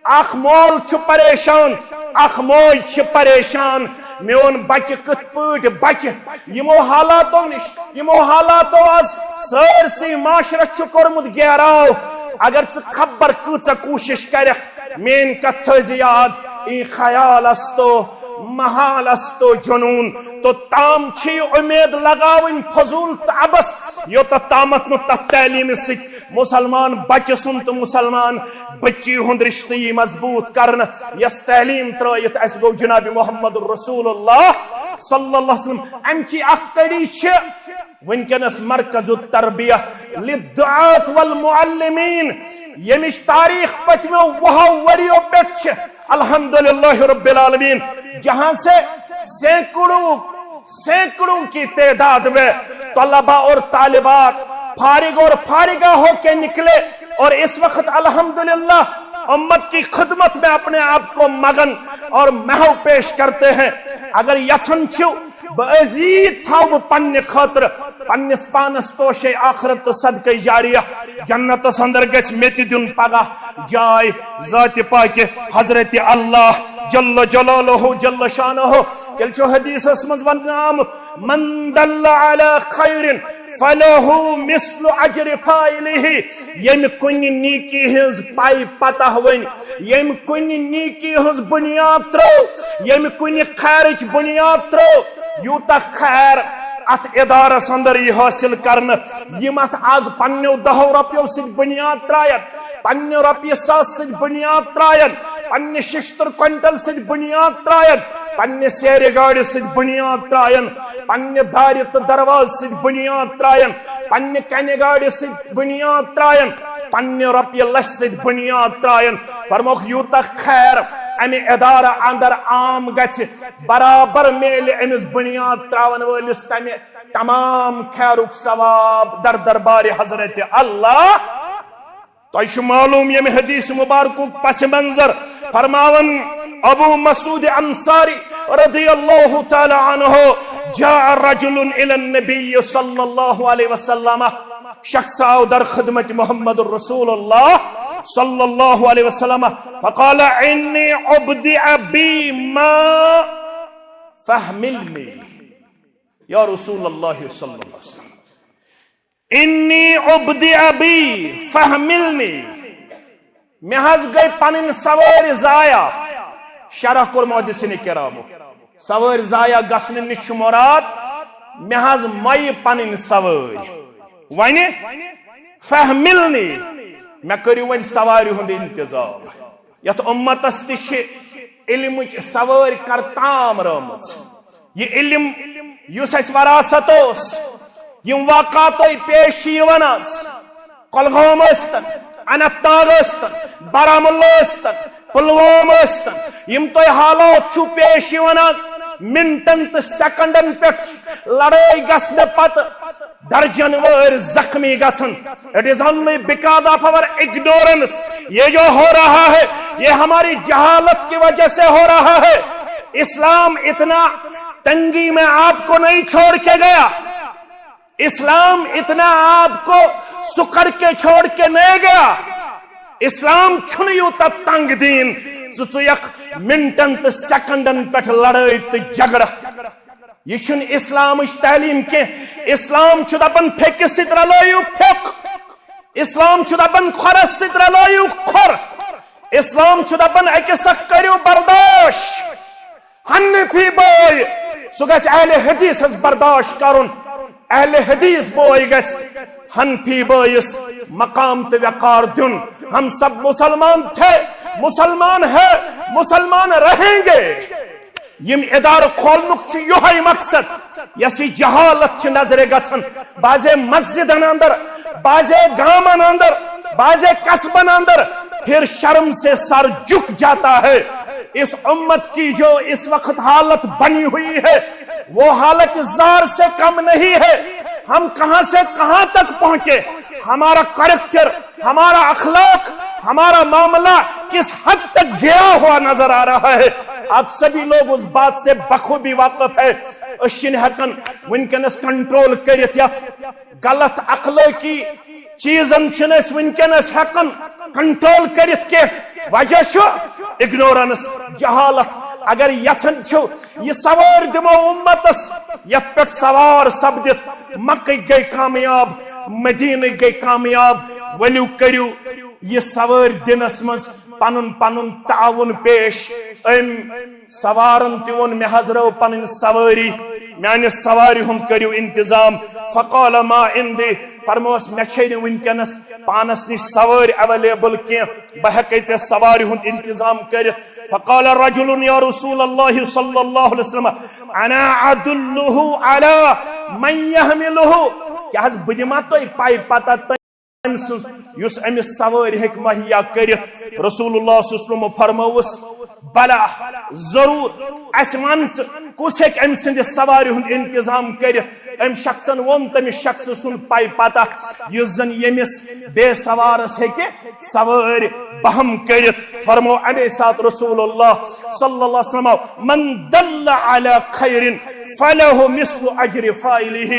اکھ مول چھُ پریشان، اکھ موج چھِ پریشان، میون بچہِ کِتھ پٲٹھۍ بچہِ یِمو حالاتو نِش، یِمو حالاتو از سٲرسٕے معاشرس چھُ کوٚرمُت گیراو۔ اگر ژٕ خبر کۭژاہ کوٗشش کرکھ، میٲنۍ کتھ تھٲیزِ یاد، این خیال استو، محال استو جنون، توٚتام چھِ یہِ اُمید لگاوٕنۍ فضول تہٕ عبث، یوٚتتھ تامتھ نہٕ تتھ تعلیمہِ سۭتۍ مسلمان بچہِ سُنٛد تہٕ مسلمان بچی ہُنٛد رشتہٕ یی مضبوط کرنہٕ، یۄس تعلیٖم ترٲیِتھ اَسہِ گوٚو جناب محمد رسول اللہ صلی اللہ علیہ وسلم۔ اَمہِ چی اکھ کڑی چھِ وٕنکیٚنس مرکز التربیہ للدعاة والمعلمین، ییٚمِچ تاریخ پٔتمیو وُہو ؤریو پٮ۪ٹھ چھِ الحمدللہ رب العالمین، جہاں سے سینکڑوں سینکڑوں کی تعداد میں طلبا اور طالبات فارغ اور فارغہ ہو کے نکلے اور اس وقت الحمدللہ امت کی خدمت میں اپنے آپ کو مگن اور محو پیش کرتے ہیں۔ اگر یژھان چھِو بہٕ عزیٖز تھاوٕ بہٕ پننہِ خٲطرٕ پننِس پانس توشے آخرت تہٕ صدقے جاریہ، جنتس اندر گژھِ مےٚ تہِ دیُن پگاہ جاے ذاتِ پاکہِ حضرت اللہ جل جلالہ جل شانہ۔ تیٚلہِ چھُ حدیثس منٛز وننہٕ آمُت، من دل علی خیر فلہ مثل اجر فاعلہ۔ ییٚمہِ کُنہِ نیکی ہٕنٛز پاے پتہ ؤنۍ، ییٚمہِ کُنہِ نیکی ہٕنٛز بُنیاد ترٲو، ییٚمہِ کُنہِ خیرٕچ بُنیاد ترٲو، یوٗتاہ خیر اتھ ادارس اندر یی حٲصِل کرنہٕ، یِم اتھ از پننیو دہو رۄپیو سۭتۍ بُنیاد ترایَن، پننہِ رۄپیہِ ساس سۭتۍ بُنیاد ترایَن، پننہِ ششتٕر کوینٹل سۭتۍ بُنیاد ترایَن، پننہِ سیرِ گاڑِ سۭتۍ بُنیاد ترایَن، پننہِ دارِ تہٕ دروازٕ سۭتۍ بُنیاد ترایَن، پننہِ کنہِ گاڑِ سۭتۍ بُنیاد ترایَن، پننہِ رۄپیہِ لچھِ سۭتۍ بُنیاد ترایَن۔ فرموکھ، یوٗتاہ خیر امہِ ادارٕ اندر عام گژھِ، برابر میلہِ أمِس بُنیاد ترٛاوَن وٲلِس تَمہِ تمام خیرُک ثواب در دربارِ حضرت اللہ۔ تۄہہِ چھُ معلوم ییٚمہِ حدیث مبارکُک پس منظر فرماوان ابو مسعود انصاری رضی اللہ تعالی عنہ، جاء رجل الی النبی صلی اللہ علیہ وسلم، شخص آو در خدمت محمد رسول اللہ صلی اللہ علیہ وسلم، فقال انی ابدع بی ما فاحملنی۔ یا رسول اللہ صلی اللہ علیہ وسلم، انی ابدع بی فاحملنی۔ مےٚ حظ گٔے پنٕنۍ سوٲرۍ ضایع۔ شرح کوٚر محدثین کرامو، سوٲرۍ ضایع گژھنہٕ نِش چھُ مراد، مےٚ حظ مۄیہِ پنٕنۍ سوٲرۍ۔ وۄنۍ فاحملنی، مےٚ کٔرِو وۄنۍ سوارِ ہُنٛد انتظام۔ یتھ امتس تہِ چھِ علمٕچ سوٲرۍ کرتام رٲمٕژ۔ یہِ علم یُس اَسہِ وراثت اوس، یِم واقعہ تۄہہِ پیش چھِ یِوان آز، کۄلگوم ٲسۍتن، اننت ناگ ٲسۍتن، بارہمولہ ٲسۍتن، پلوام ٲسۍتن، یِم تۄہہِ حالات چھِو پیش یِوان آز، منٹن تہٕ سیکنڈن پٮ۪ٹھ چھِ لڑٲے گژھنہٕ پتہٕ درجن وٲرۍ زخمی گژھان۔ It is only because of our ignorance۔ یہ جو ہو رہا ہے، یہ ہماری جہالت کی وجہ سے ہو رہا ہے۔ اسلام اتنا تنگی میں آپ کو نہیں چھوڑ کے گیا، اسلام اتنا آپ کو سکڑ کے چھوڑ کے نہیں گیا۔ اسلام چھُنہٕ یوٗتاہ تنگ دیٖن ژٕ ژُیکھ منٹن تہٕ سیکنڈن پٮ۪ٹھ لڑٲے تہٕ جھگڑٕ۔ یہِ چھُنہٕ اسلامٕچ تعلیٖم کینٛہہ۔ اسلام چھُ دپان، پھیٚکہِ سۭتۍ رلٲیِو پھیٚک۔ اسلام چھُ دپان، کھۄرس سۭتۍ رلٲیِو کھۄر۔ اسلام چھُ دپان، أکِس اکھ کٔرِو برداش۔ حنفی بٲے، سُہ گژھِ اہل حدیثس برداش کرُن۔ اہل حدیث بوے گژھِ حنفی بٲیِس مقام تہٕ وقار دیُن۔ ہم سب مسلمان تھے، مسلمان ہے، مسلمان رہیں گے۔ یِم ادارٕ کھولنُک چھُ یِہوٚے مقصد، یۄس یہِ جہالت چھِ نظرِ گژھان۔ بعضے مسجدن اندر، بعضے گامن اندر، بعضے قصبن اندر پھر شرم سے سر جھک جاتا ہے۔ اس امت کی جو اس وقت حالت بنی ہوئی ہے، وہ حالت زار سے کم نہیں ہے۔ ہم کہاں سے کہاں تک پہنچے، ہمارا کریکٹر، ہمارا اخلاق، ہمارا معاملہ کس حد تک گیا ہوا نظر آ رہا ہے؟ آپ سبھی لوگ اس بات سے بخوبی واقف ہے۔ أسۍ چھِنہٕ ہٮ۪کان وٕنکیٚنَس کنٹرول کٔرِتھ یَتھ غلط اخلٲقی چیزن چھِنہٕ أسۍ وٕنکیٚنَس ہٮ۪کان کنٹرول کٔرِتھ کینٛہہ۔ وجہ چھُ اگنورنس، جہالت۔ اگر یژھان چھِو یہِ سوٲرۍ دِمو امتس، یتھ پٮ۪ٹھ سوار سپدِتھ مکٕکۍ گٔے کامیاب، مدینٕکۍ گٔے کامیاب، ؤلِو کٔرِو یہِ سوٲرۍ دِنس منٛز پنُن پنُن تعاون پیش۔ أمۍ سوارن تہِ ووٚن، مےٚ حض رٲو پنٕنۍ سوٲری، میانہِ سوارِ ہُنٛد کٔرِو انتظام۔ فقال ما عندي، فرموس، مےٚ چھے نہٕ وٕنکیٚنس پانس نِش سوٲرۍ اویلیبل کینٛہہ، بہٕ ہٮ۪کے ژےٚ سوارِ ہُنٛد انتظام کٔرِتھ۔ فقال رجل، یا رسول اللہ صلی اللہ علیہ وسلم، انا ادلہ علی من یحملہ، کیٛاہ حض بہٕ دِما تۄہہِ پاے پتہ تٔمۍ سٕنٛز یُس أمِس سوٲرۍ ہیٚکہِ مہیا کٔرِتھ؟ رسول اللہ صلی اللہ علیہ وسلم فرمٲوُس، بلا، ضروٗر، اَسہِ وَن ژٕ کُس ہیٚکہِ أمۍ سٕنٛدِ سوارِ ہُنٛد انتظام کٔرِتھ؟ أمۍ شخصن ووٚن تٔمِس شخصہٕ سُنٛد پاے پتہ یُس زن ییٚمِس بے سوارس ہیٚکہِ سوٲرۍ بہم کٔرِتھ۔ فرمو اَمے ساتہٕ رسول اللہ صلی اللہ علیہ وسلم، من دل علی خیر فلہ مثل اجر فاعلہ،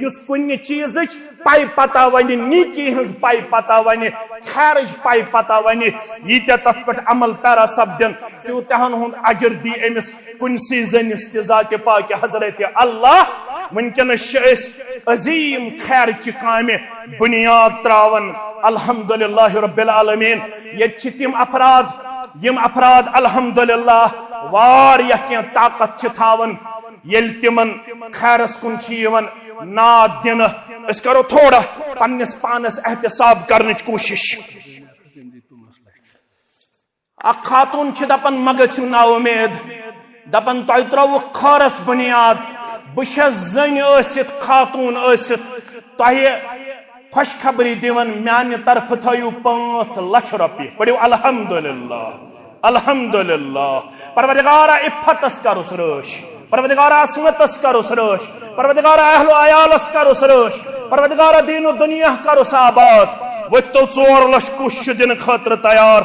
یُس کُنہِ چیٖزٕچ پاے پتہ ونہِ، نیکی ہٕنٛز پاے پتہ ونہِ، خیرٕچ پاے پتہ ونہِ، ییٖتیٛاہ تتھ پٮ۪ٹھ عمل پیرا سپدن، تیوٗتاہن ہُنٛد اجر دی أمِس کُنسٕے زٔنِس تہِ ذاتِ پاکہِ حضرت اللہ۔ وٕنکیٚنس چھِ أسۍ عظیٖم خیرچہِ کامہِ بُنیاد تراوان۔ الحمدللہ رب العالمین۔ ییٚتہِ چھِ تِم افراد، یِم افراد الحمدللہ واریاہ کینٛہہ طاقت چھِ تھاوان، ییٚلہِ تِمن خیرس کُن چھِ یِوان ناد دِنہٕ۔ أسۍ کرو تھوڑا پننِس پانس احتساب کرنٕچ کوٗشش۔ اکھ خاتون چھِ دپان، مہ گٔژھِو نا اُمید، دپان، تۄہہِ ترٲوٕ خٲرس بُنیاد، بہٕ چھَس زٔنۍ ٲسِتھ، خاتون ٲسِتھ، تۄہہِ خوشخبری دِوان، میانہِ طرفہٕ تھٲیِو پانٛژھ لچھ رۄپیہِ۔ پٔرِو الحمدللہ، الحمدللہ۔ پروردگارا عفتس کرُس رٲچھ، پروردگارا عصمتس کرُس رٲچھ، پروردگارا اہل و عیالس کرُس رٲچھ، پروردگارا دین و دنیا کرُس آباد۔ وۄتھتو ژور لچھ کُس چھُ دِنہٕ خٲطرٕ تیار؟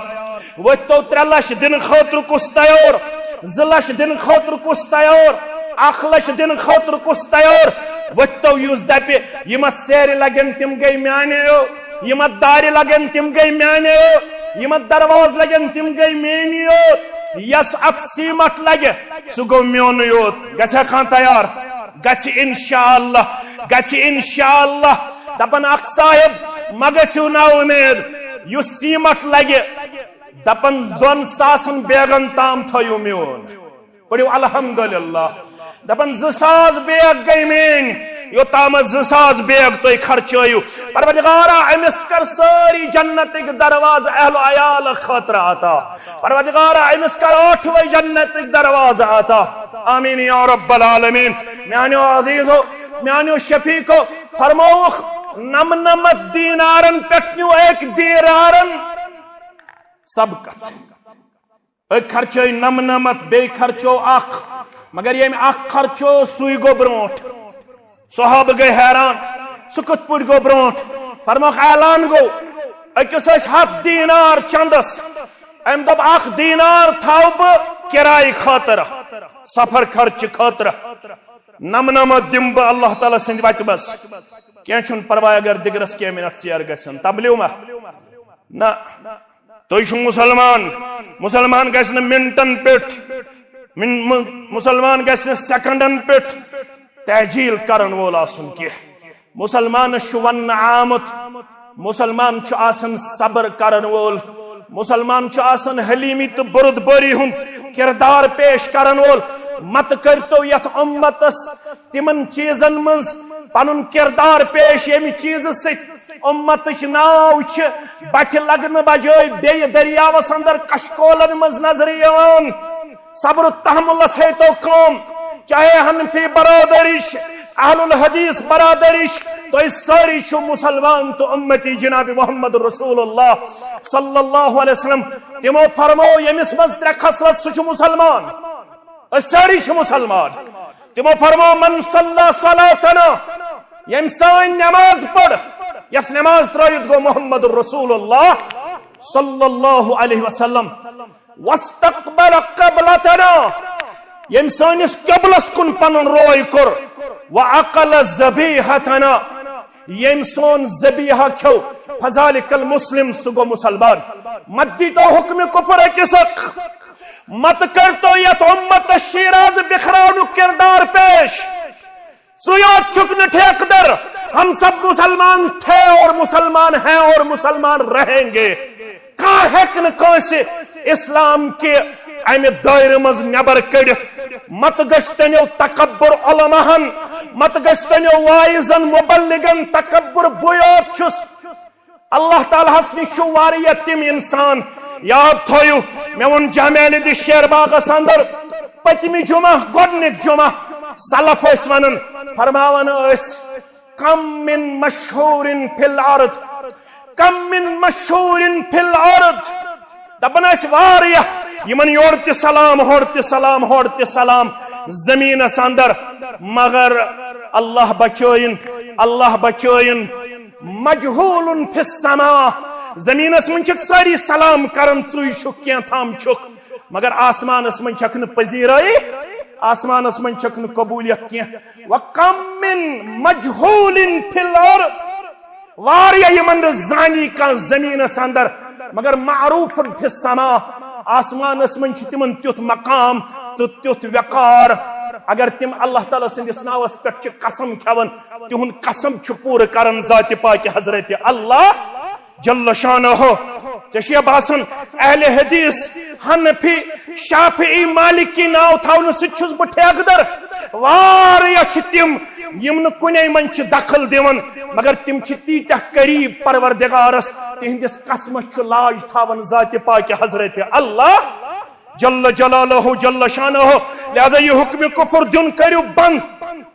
وۄتھتو ترٛےٚ لچھ دِنہٕ خٲطرٕ کُس تیار؟ زٕ لچھ دِنہٕ خٲطرٕ کُس تیار؟ اکھ لچھ دِنہٕ خٲطرٕ کُس تیار؟ وۄتھتو یُس دپہِ، یِم اتھ سیرِ لگن تِم گٔے میانیو، یِم اتھ دارِ لگن تِم گٔے میانیو، یِم اتھ دروازٕ لگن تِم گٔے میٲنی یوت، یس اتھ سیمٹ لگہِ سُہ گوٚو میونُے یوت۔ گژھِ کانٛہہ تیار؟ گژھِ انشاءاللہ، گژھِ انشاءاللہ۔ دپان اکھ صاحب، مہ گژھِو نا اُمید، یُس سیمٹ لگہِ، دپان دۄن ساسن بیگن تام تھٲیِو میون۔ پٔرِو الحمدللہ۔ دپان زٕ ساس بیگ گٔے میٲنۍ، یوٚتامتھ زٕ ساس بیگ تُہۍ خرچٲیِو۔ پروردگارا، أمِس کر سٲری جنتٕکۍ دروازٕ اہل و عیال خٲطرٕ عطا۔ پروردگارا، أمِس کر ٲٹھوَے جنتٕکۍ دروازٕ عطا۔ آمین یا رب العالمین۔ میانیو عزیزو، میانیو شفیقو، فرمووُکھ، نمنمتھ دینارن پٮ۪ٹھ نیوٗ أکۍ دینارن سبقت۔ أکۍ خرچٲے نمنمتھ، بیٚیہِ خرچو اکھ، مگر ییٚمۍ اکھ خرچو سُے گوٚو برونٛٹھ۔ صحابہٕ گٔے حیران، سُہ کِتھ پٲٹھۍ گوٚو برونٛٹھ؟ فرموکھ، اعلان گوٚو، أکِس ٲسۍ ہتھ دینار چندس، أمۍ دوٚپ، اکھ دینار تھاو بہٕ کرایہِ خٲطرٕ، سفر خرچہٕ خٲطرٕ، نمنمتھ دِمہٕ بہٕ اللہ تعالیٰ سٕنٛدِ وتہِ منٛز۔ کینٛہہ چھُنہٕ پرواے اگر دِگرس کینٛہہ منٹ ژیر گژھن۔ تبلیغ ما؟ نہ۔ تُہۍ چھِو مُسلمان، مُسلمان گژھِ نہٕ منٹن پٮ۪ٹھ، من-، مُ-، مُسلمان گژھِ نہٕ سیکنڈن پٮ۪ٹھ تحجیل کرن وول آسُن کینٛہہ۔ مُسلمانس چھُ وننہٕ آمُت، مُسلمان چھُ آسان صبر کرن وول، مُسلمان چھُ آسان حلیمی تہٕ بردبٲری ہُنٛد کردار پیش کرن وول۔ مت کٔرتو یتھ اُمتس تِمن چیزن منٛز پنُن کردار پیش، ییٚمہِ چیزٕ سۭتۍ اُمتٕچ ناو چھِ بتھِ لگنہٕ بجٲے بیٚیہِ دٔریاوس اندر کشکولن منٛز نظرِ یِوان۔ صبر و تحملس ہیٚتو کٲم، چاہے حنفی برادری چھِ، اہل الحدیث برادری چھِ، تُہۍ سٲری چھِو مُسلمان تہٕ اُمتی جناب محمد رسول اللہ صلی اللہ علیہ وسلم۔ تِمو فرموو، ییٚمِس منٛز ترٛےٚ خصلت، سُہ چھُ مُسلمان۔ أسۍ سٲری چھِ مُسلمان۔ تِمو فرموو، من صلی صلاتنا، ییٚمۍ سٲنۍ نماز پٔر، یس نماز ترٲوِتھ گوٚو محمد رسول اللہ صلی اللہ علیہ وسلم۔ واستقبل قبلتنا، ییٚمۍ سٲنِس قبلس کُن پنُن روے کوٚر، واکل ذبیحتنا، ییٚمۍ سون ذبیحہ کھیوٚو، فذلک المسلم، سُہ گوٚو مسلمان۔ مت دیٖتو حکمِ کفر أکِس اکھ، مت کٔرتو یتھ امتس شیراز بکھراونُک کردار پیش۔ ژٕ یوت چھُکھ نہٕ ٹھیکہٕ در، ہم سب مسلمان تھے اور مسلمان ہیں اور مسلمان رہیں گے۔ کانٛہہ ہیٚکہِ نہٕ کٲنٛسہِ اسلام کہِ امہِ دٲیرٕ منٛز نٮ۪بر کٔڑِتھ۔ مت گژھِ تنیو تکبر علماہن، مت گژھِ تنیو واعظن مبلغن تکبر۔ بہٕ یوت چھُس، اللہ تعالیٰ ہس نِش چھُ واریاہ تِم انسان۔ یاد تھٲیِو، مےٚ ووٚن جامع علی دِ شیر باغس اندر پٔتمہِ جمعہ، گۄڈٕنیُک جمعہ، سلف ٲسۍ ونان، فرماوان ٲسۍ، کم من مشہور فی الارض، کم من مشہور فی الارض۔ دپان ٲسۍ واریاہ، یِمن یورٕ تہِ سلام، ہورٕ تہِ سلام، ہورٕ تہِ سلام، زمینس اندر، مگر اللہ بچٲیِن، اللہ بچٲیِن، مجہول فی السماء۔ زمینس منٛز چھِکھ سٲری سلام کران، ژٕے چھُکھ، کینٛہہ تام چھُکھ، مگر آسمانس منٛز چھکھ نہٕ پذیرٲیی، آسمانس منٛز چھکھ نہٕ قبولیت کینٛہہ۔ وکم من مجہول فی الارض، واریاہ یِمن نہٕ زانی کانٛہہ زمینس اندر، مگر معروف فی السماء، آسمانس منٛز چھُ تِمن تیُتھ مقام تہٕ تیُتھ وقار۔ اگر تِم اللہ تعالیٰ سٕنٛدِس ناوس پٮ۪ٹھ چھِ قسم کھٮ۪وان، تِہُنٛد قسم چھُ پوٗرٕ کران ذاتِ پاکِ حضرت اللہ جل شانہ۔ ژےٚ چھُیا باسان اہل حدیث حنفی شافعی مالکی ناو تھاونہٕ سۭتۍ چھُس بہٕ ٹھیکہٕ در؟ واریاہ چھِ تِم یِم نہٕ کُنے منٛز چھِ دخل دِوان، مگر تِم چھِ تیٖتیٛاہ قریب پروردگارس، تِہنٛدِس قسمس چھُ لاج تھاوان ذاتِ پاکِ حضرت اللہ جل جلالہ جل شانہ۔ لہذا یہِ حکمِ کفر دیُن کٔرِو بند،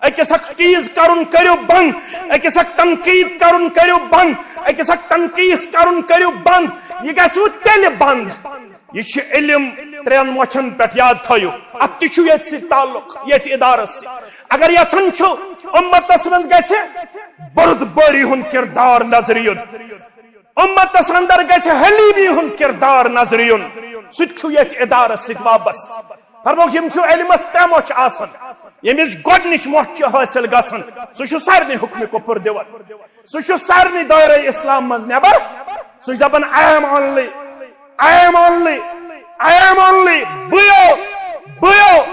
أکِس اکھ ٹیٖز کرُن کٔرِو بند، أکِس اکھ تنقید کرُن کٔرِو بند، أکِس اکھ تنقیٖص کرُن کٔرِو بند۔ یہِ گژھِ تیٚلہِ بند، یہِ چھُ علم ترٛٮ۪ن مۄچھن پٮ۪ٹھ، یاد تھٲیِو، اتھ تہِ چھُ ییٚتہِ سۭتۍ تعلق، ییٚتہِ ادارس سۭتۍ۔ اگر یژھان چھُ امتس منٛز گژھِ بردبٲری ہُنٛد کردار نظرِ یُن، امتس اندر گژھِ حلیمی ہُنٛد کردار نظرِ یُن، سُہ تہِ چھُ ییٚتہِ ادارس سۭتۍ وابستہٕ۔ فرموکھ، یِم چھُ علمس ترٛےٚ مۄچھ آسان، ییٚمِچ گۄڈٕنِچ مۄچھ چھِ حٲصِل گژھان، سُہ چھُ سارنٕے حکمِ کفر دِوان، سُہ چھُ سارنٕے دٲیرَے اسلام منٛز نٮ۪بر، سُہ چھُ دپان، I am only، I am only، I am only، بٕے یوت، بٕے یوت۔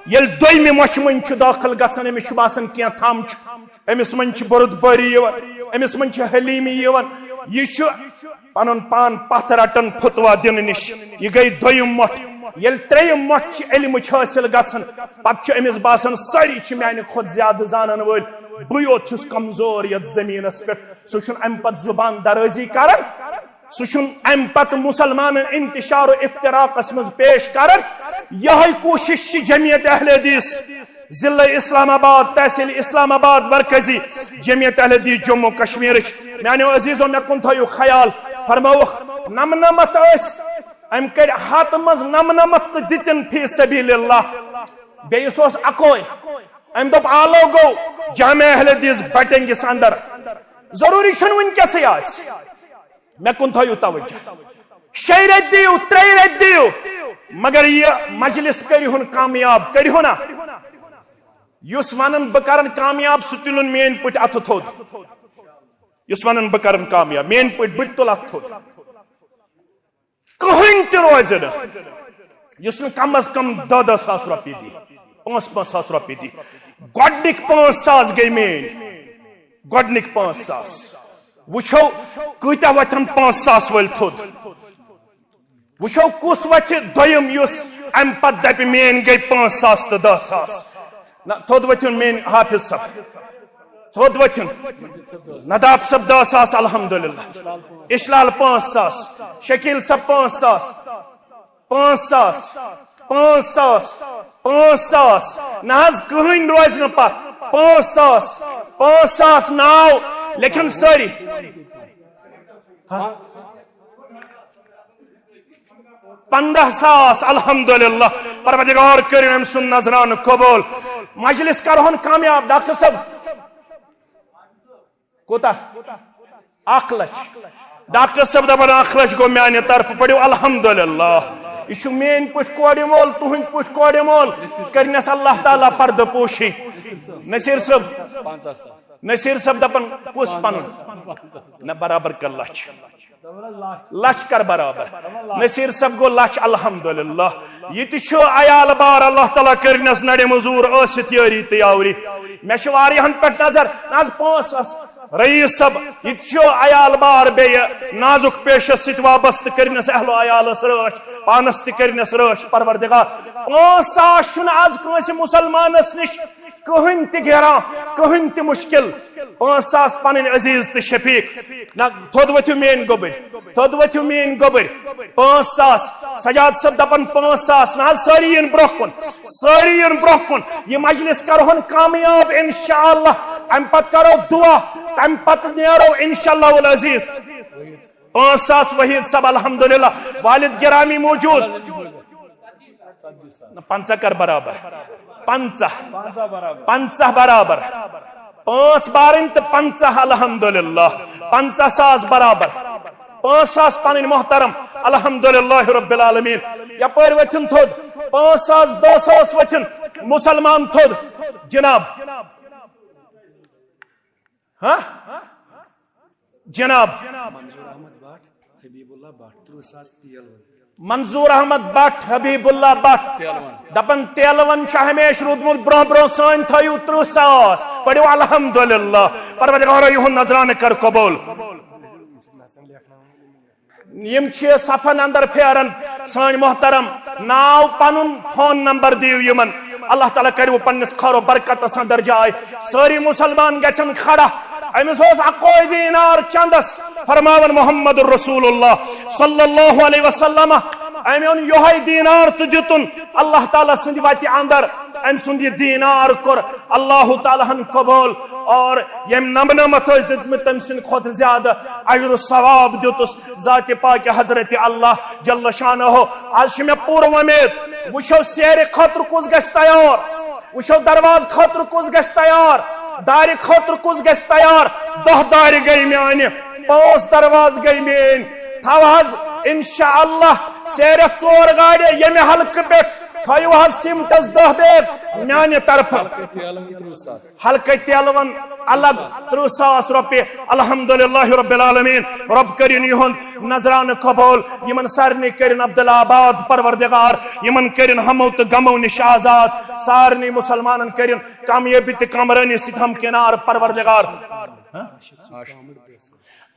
ییٚلہِ دوٚیمہِ مۄچھِ منٛز چھُ دٲخل گژھان، أمِس چھُ باسان کینٛہہ تھام چھُ، أمِس منٛز چھِ بردبٲری یِوان، أمِس منٛز چھِ حلیمی یِوان۔ یہِ چھُ پنُن پان پتھ رٹان فتویٰ دِنہٕ نِش۔ یہِ گٔے دوٚیِم مۄٹھ۔ ییٚلہِ ترٛیٚیِم مۄٹھ چھِ علمٕچ حٲصِل گژھان، پتہٕ چھُ أمِس باسان، سٲری چھِ میانہِ کھۄتہٕ زیادٕ زانن وٲلۍ، بٕے یوت چھُس کمزور یتھ زٔمیٖنس پٮ۪ٹھ۔ سُہ چھُنہٕ امہِ پتہٕ زُبان درٲزی کران، سُہ چھُنہٕ امہِ پتہٕ مسلمانن انتشار و افتراقس منٛز پیش کران۔ یہے کوشش چھِ جمعیت اہل حدیث ضلع اسلام آباد، تحصیل اسلام آباد مرکزی، جمعیت اہل حدیث جموں کشمیرٕچ۔ میانیو عزیزو، مےٚ کُن تھٲیِو خیال۔ فرمٲوُکھ، نمنمتھ ٲسۍ، أمۍ کٔڑۍ ہتہٕ منٛز نمنمتھ تہٕ دِتِن فی سبیل اللہ۔ بیٚیِس اوس اکوے، أمۍ دوٚپ، آلو گوٚو جامع اہل حدیث بٹنگس اندر۔ ضروٗری چھُنہٕ وٕنکیٚسٕے آسہِ۔ مےٚ کُن تھٲیِو توجہ۔ شیٚیہِ رٮ۪تۍ دِیِو، ترٛیٚیہِ رٮ۪تۍ دِیِو، مگر یہِ مجلس کٔرِہُن کامیاب، کٔرِہُن نا؟ یُس ونان بہٕ کرن کامیاب، سُہ تُلُن میٲنۍ پٲٹھۍ اتھٕ تھوٚد۔ یُس ونان بہٕ کرن کامیاب، میٲنۍ پٲٹھۍ، بہٕ تہِ تُلہٕ اتھٕ تھوٚد۔ کٕہٕنۍ تہِ روزِ نہٕ، یُس نہٕ کم از کم دَہ دَہ ساس رۄپیہِ دی، پانٛژھ پانٛژھ ساس رۄپیہِ دی۔ گۄڈٕنِکۍ پانٛژھ ساس گٔے میٲنۍ، گۄڈٕنِکۍ پانٛژھ ساس۔ وٕچھو کۭتیٛاہ وۄتھن پانٛژھ ساس وٲلۍ تھوٚد۔ وٕچھو کُس وۄتھِ دوٚیِم، یُس امہِ پتہٕ دپہِ، میٲنۍ گٔے پانٛژھ ساس تہٕ دَہ ساس۔ نہ، تھوٚد ؤتھِن میٲنۍ حافظ صٲب۔ تھوٚد ؤتھِن۔ نداب صٲب دَہ ساس، الحمدللہ۔ اشلال پانٛژھ ساس۔ شکیل صٲب پانٛژھ ساس۔ پانٛژھ ساس۔ پانٛژھ ساس۔ پانٛژھ ساس۔ نہ حظ، کٕہٕنۍ روزِ نہٕ پتھ۔ پانٛژھ ساس۔ پانٛژھ ساس ناو لیکھن سٲری۔ ہا؟ پنٛداہ ساس، الحمدللہ۔ پروردگار کٔرِن أمۍ سُنٛد نذرانہٕ قبول۔ مجلس کرہون کامیاب۔ ڈاکٹر صٲب، کوٗتاہ؟ اکھ لچھ۔ ڈاکٹر صٲب دپان، اکھ لچھ گوٚو میانہِ طرفہٕ، پٔرِو الحمدللہ۔ یہِ چھُ میٲنۍ پٲٹھۍ کورِ مول، تُہنٛدۍ پٲٹھۍ کورِ مول، کٔرنس اللہ تعالیٰ پردٕ پوشی۔ نصیر صٲب، نصیر صٲب دپان، کُس پنُن؟ نہ، برابر کر لچھ۔ لچھ کر برابر۔ نصیر صٲب گوٚو لچھ، الحمدللہ۔ یہِ تہِ چھُ عیال بار، اللہ تعالیٰ کٔرنس نڑِ مزور ٲسِتھ یٲری تہٕ یاوری۔ مےٚ چھِ واریاہن پٮ۪ٹھ نظر، نہ حظ، پانٛژھ ساس۔ رئیس صٲب، یہِ تہِ چھُ عیال بار بیٚیہِ نازُک پیشس سۭتۍ وابستہٕ، کٔرنس اہل و عیالس رٲچھ، پانس تہِ کٔرنس رٲچھ پروردگار۔ پانٛژھ ساس چھُنہٕ از کٲنٛسہِ مسلمانس نِش کٕہٕنۍ تہِ گران، کٕہٕنۍ تہِ مشکل۔ پانٛژھ ساس پنٕنۍ عزیز تہٕ شفیق۔ نہ، تھوٚد ؤتھِو میٲنۍ گوٚبٕرۍ، تھوٚد ؤتھِو میٲنۍ گوٚبٕرۍ۔ پانٛژھ ساس۔ سجاد صٲب دپان، پانٛژھ ساس۔ نہ حظ، سٲری یِن برونٛہہ کُن، سٲری یِن برونٛہہ کُن۔ یہِ مجلس کرہون کامیاب انشاءاللہ۔ امہِ پتہٕ کرو دعا، تمہِ پتہٕ نیرو انشاءاللہ العزیز۔ پانٛژھ ساس۔ وحید صٲب، الحمدللہ۔ والد گرامی موجود۔ نہ، پنٛژاہ کر برابر۔ پنٛژاہ۔ پنٛژاہ برابر۔ پانٛژھ بارٕنۍ تہٕ پنٛژاہ، الحمدللہ۔ پنٛژاہ ساس برابر۔ پانٛژھ ساس پنٕنۍ محترم، الحمدللہ رب العالمین۔ یپٲرۍ ؤتھِن تھوٚد، پانٛژھ ساس، دَہ ساس ؤتھِن مسلمان تھوٚد۔ جناب، ہاں؟ جناب۔ منظور احمد بٹ، حبیب اللہ بٹ، ترٕٛہ ساس تیل وٲلۍ۔ منظور احمد بٹ، حبیب اللہ بٹ۔ تیلون۔ دپان، تیلون چھُ ہمیشہِ روٗدمُت برونٛہہ برونٛہہ، سٲنۍ تھٲیِو ترٕٛہ ساس۔ پٔرِو الحمدللہ۔ پروردگارا، یِہُنٛد نذرانہٕ کر قبول۔ یِم چھِ صفن اندر پھیران، سٲنۍ محترم، ناو، پنُن فون نمبر دِیِو یِمن۔ اللہ تعالیٰ کٔرِو پننِس خٲر و برکتس اندر جاے۔ سٲری مسلمان گژھن کھڑا۔ أمِس اوس اَکوے دینار چندس، فرماوان محمد رسول اللہ صلی اللہ علیہ وسلم، أمۍ اوٚن یِہوٚے دینار تہٕ دیُتُن اللہ تعالیٰ سٕنٛدِ وتہِ اندر۔ أمۍ سُنٛد یہِ دینار کوٚر اللہ تعالیٰ ہن قبول، اور ییٚمۍ نمنمتھ ٲسۍ دِتمٕتۍ، تٔمۍ سٕنٛدِ کھۄتہٕ زیادٕ اجر و ثواب دیُتُس ذاتِ پاکہِ حضرت اللہ جل شانہ۔ از چھِ مےٚ پوٗرٕ وۄمید، وٕچھو سیرِ خٲطرٕ کُس گژھِ تیار، وٕچھو دروازٕ خٲطرٕ کُس گژھِ تیار، دارِ خٲطرٕ کُس گژھِ تیار۔ دَہ دارِ گٔے میانہِ، پانٛژھ دروازٕ گٔے میٲنۍ۔ تھاو حظ انشاءاللہ سیرِ ژور گاڑِ ییٚمہِ حلقہٕ پٮ۪ٹھ، تھٲیِو حظ سیمٹس دَہ بیگ میانہِ طرفہٕ۔ حلقہٕ تیلون الگ ترٕٛہ ساس رۄپیہِ۔ الحمدللہ رب العالمین، رب کٔرِن یِہُنٛد نذرانہٕ قبول۔ یِمن سارنٕے کٔرِن عبدالآباد پروردگار، یِمن کٔرِن ہمو تہٕ غمو نِش آزاد۔ سارنٕے مسلمانن کٔرِن کامیٲبی تہٕ کامرٲنی سۭتۍ ہمکنار پروردگار۔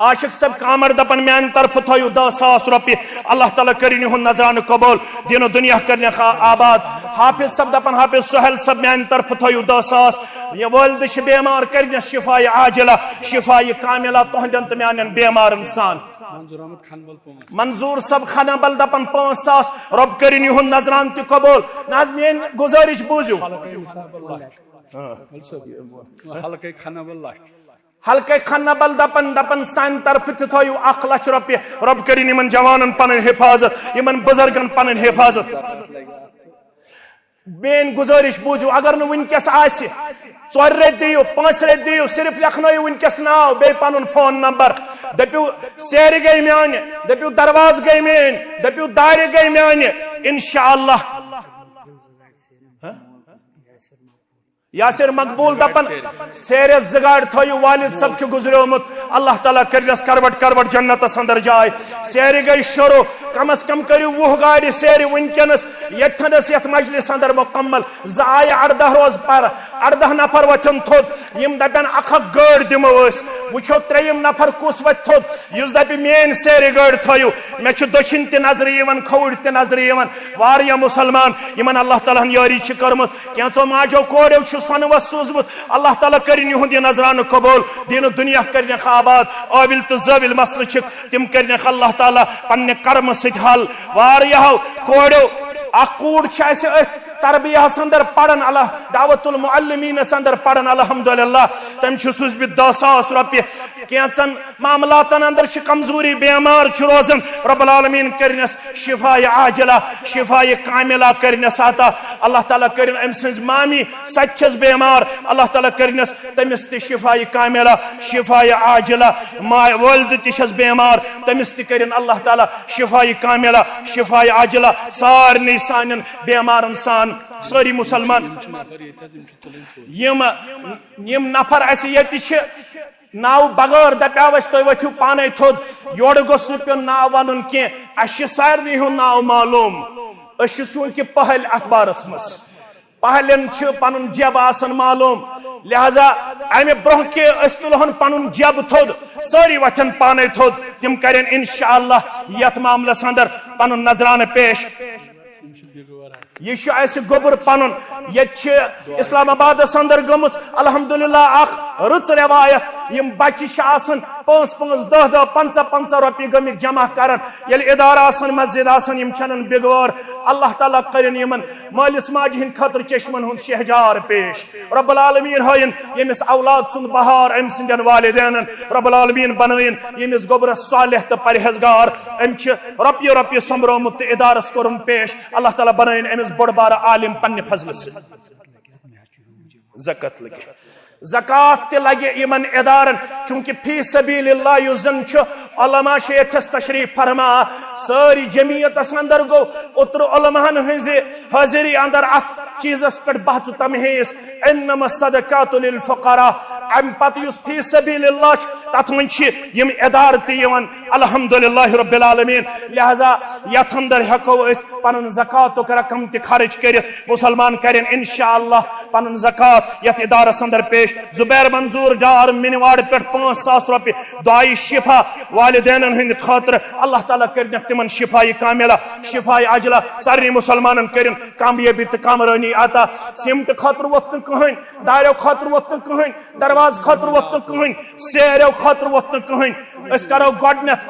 عاشق صٲب کامر دپان، میانہِ طرفہٕ تھٲیِو دَہ ساس رۄپیہِ۔ اللہ تعالیٰ کٔرِن یِہُنٛد نذرانہٕ قبول، دیٖن و دُنیا کٔرِنَکھ آ-، آباد۔ حافظ صٲب دپان، حافظ سہیل صٲب، میانہِ طرفہٕ تھٲیِو دَہ ساس۔ یہِ والدٕ چھِ بیمار، کٔرِنَس شفایہِ عاجلہ، شفایہِ کاملہ تُہنٛدٮ۪ن تہٕ میانٮ۪ن بیمارن سان۔ منظور احمد کھنبل پانٛژھ۔ منظور صٲب کھنبل دپان، پانٛژھ ساس۔ رۄب کٔرِن یِہُنٛد نذرانہٕ تہِ قبول۔ نہ حظ، میٲنۍ گُزٲرِش بوٗزِو۔ حلقے کھنبل لچھ۔ حلقے کھنبل دپان، دپان، سانہِ طرفہٕ تہِ تھٲیِو اکھ لچھ رۄپیہِ۔ رۄب کٔرِن یِمن جوانن پنٕنۍ حفاظت، یِمن بُزرگن پنٕنۍ حفاظت۔ میٲنۍ گُزٲرِش بوٗزِو، اگر نہٕ وٕنکیٚس آسہِ، ژورِ ریٚتۍ دِیِو، پانٛژِ ریٚتۍ دِیِو، صرف لیکھنٲیِو وٕنکیٚس ناو، بیٚیہِ پنُن فون نمبر۔ دٔپِو، سیرِ گٔے میانہِ، دٔپِو، دروازٕ گٔے میٲنۍ، دٔپِو، دارِ گٔے میانہِ۔ انشاءاللہ۔ یاسر مقبول دپان، سیرس زٕ گاڑِ تھٲیِو، والد صٲب چھُ گُزریومُت، اللہ تعالیٰ کٔرِنَس کروٹ کروٹ جنتس اندر جاے۔ سیرِ گٔے شروع، کم از کم کٔرِو وُہ گاڑِ سیرِ وٕنکیٚنس ییٚتھٮ۪نس یتھ مجلس اندر مکمل۔ زٕ آیہِ اردہ روز پر، اردہ نفر وۄتھن تھوٚد، یِم دپن اکھ اکھ گٲڑۍ دِمو أسۍ، وٕچھو ترٛیٚیِم نفر کُس وۄتھِ تھوٚد، یُس دپہِ میٲنۍ سیرِ گٲڑۍ تھٲیِو۔ مےٚ چھُ دٔچھِنۍ تہِ نظرِ یِوان، کھووُر تہِ نظرِ یِوان، واریاہ مسلمان یِمن اللہ تعالیٰ ہن یٲری چھِ کٔرمٕژ۔ کینٛژو ماجو کوریو چھُ سۄنہٕ وس سوٗزمُت۔ اللہ تعالیٰ کٔرِن یِہُنٛد یہِ نذرانہٕ قبول، دیٖن و دُنیا کٔرِنَکھ آباد۔ عٲوِل تہٕ زٲوِل مسلہٕ چھِکھ، تِم کٔرِنَکھ اللہ تعالیٰ پننہِ کرمہٕ سۭتۍ حل۔ واریاہو کوریو، اکھ کوٗر چھِ اَسہِ أتھۍ تربیہ اندر پران، اللہ دعوت المعلمین اندر پران، الحمدللہ۔ تم چھ سوز بہ دہ ساس روپیہ۔ کینچن معاملاتن اندر چھ کمزوری، بیمار چھ روزان، رب العالمین کرنس شفاء عاجلہ، شفاء کاملہ کرنس عطا۔ اللہ تعالیٰ کرن ام سنز مامی، سچ چھس بیمار، اللہ تعالیٰ کرنس تمس تہ شفاء کاملہ، شفاء عاجلہ۔ ما والد تہ چھس بیمار، تمس تہ کرن اللہ تعالیٰ شفاء کاملہ، شفاء عاجلہ۔ سارنی سانن بیمارن سان، ساری مسلمان۔ یم، یم نفر اسہِ ییٚتہِ چھِ، ناو بغٲر دپیاو اسہِ، تُہۍ ؤتھِو پانے تھوٚد، یورٕ گوٚژھ نہٕ پیوٚن ناو ونُن کینٛہہ۔ اسہِ چھِ سارنٕے ہُنٛد ناو معلوم۔ أسۍ چھِ چوٗنٛکہِ پہلۍ اتھ بارس منٛز۔ پہلٮ۪ن چھِ پنُن جب آسان معلوم، لہذا امہِ برونٛہہ کہِ أسۍ تُلہون پنُن جب تھوٚد، سٲری وۄتھن پانے تھوٚد، تِم کرن انشاءاللہ یتھ معاملس اندر پنُن نذرانہٕ پیش۔ یہِ چھُ اسہِ گوٚبُر پنُن۔ ییٚتہِ چھِ اسلام آبادس اندر گٔمٕژ الحمدللہ اکھ رٕژ روایت۔ یِم بچہِ چھِ آسان پانٛژھ پانٛژھ، دہ دہ، پنٛژاہ پنٛژاہ رۄپیہِ گٔمٕتۍ جمع کران۔ ییٚلہِ ادارٕ آسان، مسجد آسان، یِم چھِ انان بگوار۔ اللہ تعالیٰ کرن یِمن مٲلِس ماجہِ ہٕنٛدِ خٲطرٕ چشمن ہُنٛد شہجار پیش۔ رب العالمین ہٲیِن ییٚمِس اولاد سُنٛد بہار أمۍ سٕنٛدٮ۪ن والدینن۔ رب العالمین بنٲیِن ییٚمِس گوٚبرس صالح تہٕ پرہیزگار۔ أمۍ چھِ رۄپیہِ رۄپیہِ سۄمبرومُت تہٕ ادارس کوٚرُن پیش۔ اللہ تعالیٰ بنٲیِن أمِس بوٚڑ بارٕ عالم پننہِ فضلہٕ سۭتۍ۔ زکات لگہِ۔ زکات تہِ لگہِ یِمن ادارن، چونکہ فی سبیل اللہ یُس زن چھُ، علماء چھِ ییٚتھس تشریف فرما۔ سٲری جمعیتس اندر گوٚو اوترٕ علماہن ہٕنزِ حٲضری اندر اتھ چیزس پٮ۪ٹھ بحث و تمحیص، انما الصدقات للفقراء۔ امہِ پتہٕ یُس فی سبیل اللہ چھُ، تتھ منٛز چھِ یِم ادارٕ تہِ یِوان، الحمدللہ رب العالمین۔ لہذا یتھ اندر ہیکو أسۍ پنُن زکاتُک رقم تہِ خرچ کٔرِتھ۔ مسلمان کرن انشاءاللہ پنُن زکات یتھ ادارس اندر پیش۔ زبیر منظور ڈار منواڑ پٮ۪ٹھ پانٛژھ ساس رۄپیہِ، دعائے شفا والدینن ہٕنٛدِ خٲطرٕ۔ اللہ تعالیٰ کٔرِنکھ تِمن شفاء کاملہ، شفاء عاجلہ۔ سارنٕے مسلمانن کٔرِن کامیٲبی تہٕ کامرٲنی عطا۔ سیمٹ خٲطرٕ ووت نہٕ کٕہٕنۍ، داریو خٲطرٕ ووت نہٕ کٕہٕنۍ، دروازٕ خٲطرٕ ووت نہٕ کٕہٕنۍ، سیریو خٲطرٕ ووت نہٕ کٕہٕنۍ۔ أسۍ کرو گۄڈٕنیتھ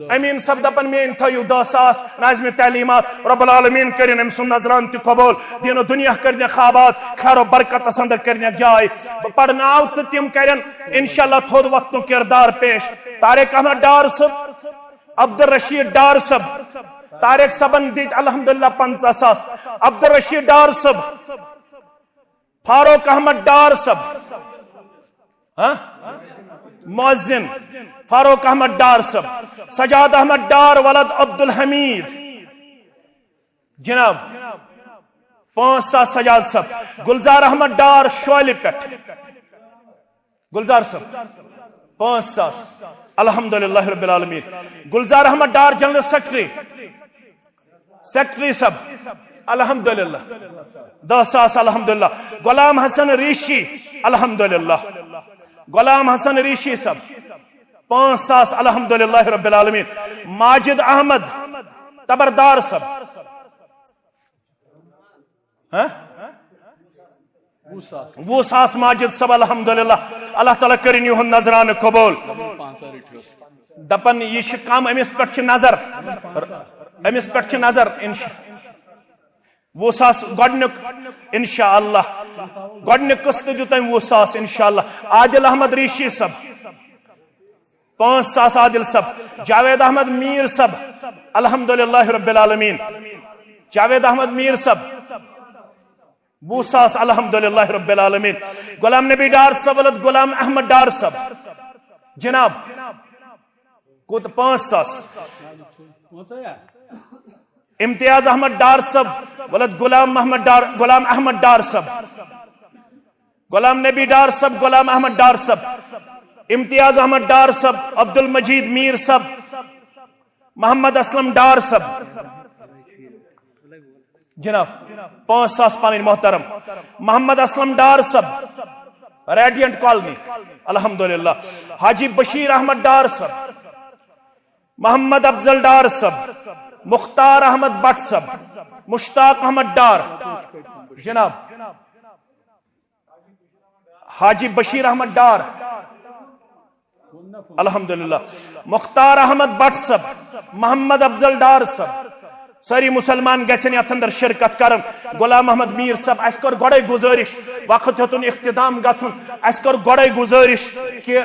امین صٲب دپان، میٲنۍ تھٲیِو دہ ساس ناظمِ تعلیمات۔ رب العالمین کٔرِن أمۍ سُنٛد نذران تہِ قبول، دین و دنیا کٔرِنکھ آباد، خیر و برکتس اندر کٔرِنکھ جاے۔ بہٕ پرناو تہٕ تِم کٔرِن انشاءاللہ تھوٚد وۄتھنُک کردار پیش۔ طارق احمد ڈار صٲب، عبدالرشید ڈار صٲب، طارق صٲبن دِتۍ الحمدللہ پنژاہ ساس۔ عبدالرشید ڈار صٲب، فاروق احمد ڈار صٲب، ہاں؟ مؤذن فاروق احمد ڈار صٲب، سجاد احمد ڈار ولد عبدالحمید، جناب، پانٛژھ ساس سجاد صٲب۔ گلزار احمد ڈار شولہِ پٮ۪ٹھ، گلزار صٲب، پانٛژھ ساس۔ الحمدللہ رب العالمین۔ Gulzar Ahmad Dar general secretary, secretary صٲب، الحمدللہ، دہ ساس۔ الحمدللہ۔ غلام حسن ریشی، الحمدللہ۔ غلام حسن ریشی صٲب، پانٛژھ ساس۔ الحمدللہ رب العالمین۔ ماجد احمد تبردار صٲب، ہاں؟ وُہ ساس ماجد صٲب، الحمدللہ۔ اللہ تعالیٰ کٔرِن یِہُنٛد نذرانہٕ قبول۔ دپان یہِ چھِ کم، أمِس پٮ۪ٹھ چھِ نظر، أمِس پٮ۪ٹھ چھِ نظر۔ انشاء-، وُہ ساس گۄڈٕنیُک، انشاءاللہ۔ گۄڈٕنیُک قسط دیُت أمۍ وُہ ساس، انشاءاللہ۔ عادل احمد ریشی صٲب، پانٛژھ ساس۔ عادل صٲب، جاوید احمد میر صٲب، الحمدللہ رب العالمین۔ جاوید احمد میر صٲب، وُہ ساس، الحمدللہ رب العالمین۔ غلام نبی ڈار صٲب ولد غلام احمد ڈار صٲب، جناب، کوٗت؟ پانٛژھ ساس۔ امتیاز احمد ڈار صٲب ولد غلام محمد ڈار، غلام احمد ڈار صٲب۔ غلام نبی ڈار صٲب، غلام احمد ڈار صٲب، امتیاز احمد ڈار صٲب، عبدالمجید میر صٲب، محمد اسلم ڈار صٲب، جناب، پانٛژھ ساس پنٕنۍ محترم۔ محمد اسلم ڈار صٲب، ریڈینٹ کالونی، الحمدللہ۔ حاجی بشیر احمد ڈار صٲب، محمد افضل ڈار صٲب، مختار احمد بٹ صٲب، مشتاق احمد ڈار، جناب، حاجی بشیر احمد ڈار، الحمدللہ، مختار احمد بٹ صٲب، محمد افضل ڈار صٲب، سٲری مسلمان گژھن یتھ اندر شرکت کرن۔ غلام محمد میر صٲب، اسہِ کٔر گۄڈے گزٲرش، وقت ہیوٚتُن اختتام گژھُن، اسہِ کٔر گۄڈے گزٲرش کہ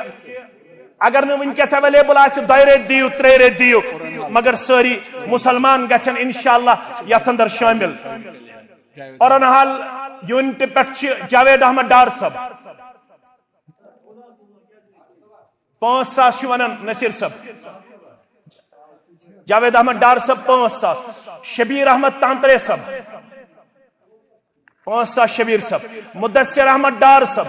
اگر نہٕ وٕنکیٚس اویلیبل آسہِ، دۄیہِ ریٚتۍ دِیِو، ترٛیٚیہِ ریٚتۍ دِیِو، مگر سٲری مسلمان گژھن انشاءاللہ یتھ اندر شٲمِل۔ اورن حال یونٹ پٮ۪ٹھ چھِ جاوید احمد ڈار صٲب، پانٛژھ ساس چھِ ونان نصیر صٲب۔ جاوید احمد ڈار صٲب پانٛژھ ساس، شبیر احمد تانترے صٲب پانٛژھ ساس، شبیر صٲب، مدثر احمد ڈار صٲب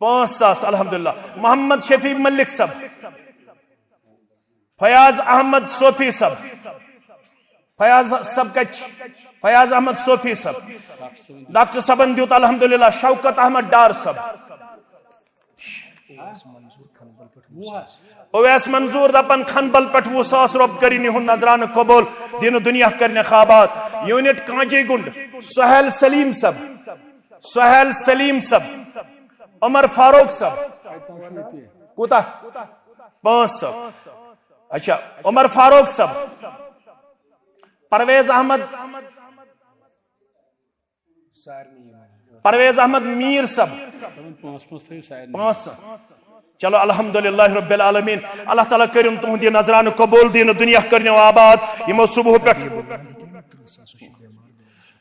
پانٛژھ ساس، الحمدللہ، محمد شفیع ملک صٲب، فیاض احمد صوفی صٲب، فیاض صٲب کتہِ چھِ؟ فیاض احمد صوفی صٲب، ڈاکٹر صٲبن دیُت الحمدللہ، شوکت احمد ڈار صٲب، اویس منظور دپان کھنبل پٮ۪ٹھ وُہ ساس، رۄب کٔرِن یِہُنٛد نذرانہٕ قبول، دین و دنیا کرنکھ آباد۔ یونٹ کانجی گنڈ، سہیل سلیم صٲب، سہیل سلیم صٲب، عمر فاروق صٲب، کوٗتاہ؟ پانٛژھ ساس۔ اچھا، عمر فاروق صٲب، پرویز احمد، پرویز احمد میر صٲب، پانٛژھ پانٛژھ تھٲیِو سارنٕے۔ پانٛژھ۔ چلو، الحمدللہ رب العالمین، اللہ تعالیٰ کٔرِن تُہُنٛد یہِ نذرانہٕ قبول، دین و دنیا کٔرِنو آباد۔ یِمو صبح پٮ۪ٹھ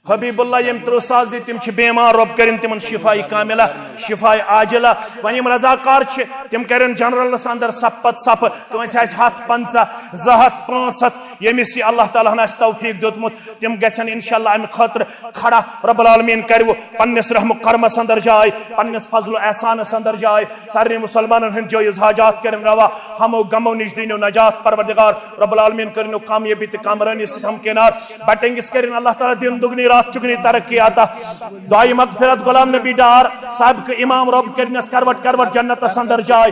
حبیب اللہ یِم ترٕٛہ ساس دِتۍ، تِم چھِ بیمار، رۄب کٔرِن تِمن شفاء کاملہ، شفاء عاجلہ۔ وۄنۍ یِم رضاکار چھِ، تِم کٔرِن جنرلس اندر صف پتہٕ صف، کٲنٛسہِ آسہِ ہتھ پنٛژاہ، زٕ ہتھ، پانٛژھ ہتھ، ییٚمِس یہِ اللہ تعالیٰ ہن آسہِ توفیق دیُتمُت، تِم گژھن انشاءاللہ امہِ خٲطرٕ کھڑا۔ رب العالمین کرِ وۄنۍ پننِس رحم و کرمس اندر جاے، پننِس فضل و احسانس اندر جاے، سارنٕے مسلمانن ہٕنٛدۍ جٲیز حاجات کٔرِن روا، ہمو غمو نِش دِنو نجات۔ پروردگار رب العالمین کٔرِنو کامیٲبی تہٕ کامرٲنی سۭتۍ ہمکنار۔ بٹنگس کٔرِن اللہ تعالیٰ دِن دُگنی راتھ چُگنی ترقی عطا۔ دعائے مغفرت غلام نبی ڈار صاحب کے امام، رب کٔرِنس کروٹ کروٹ جنتس اندر جاے۔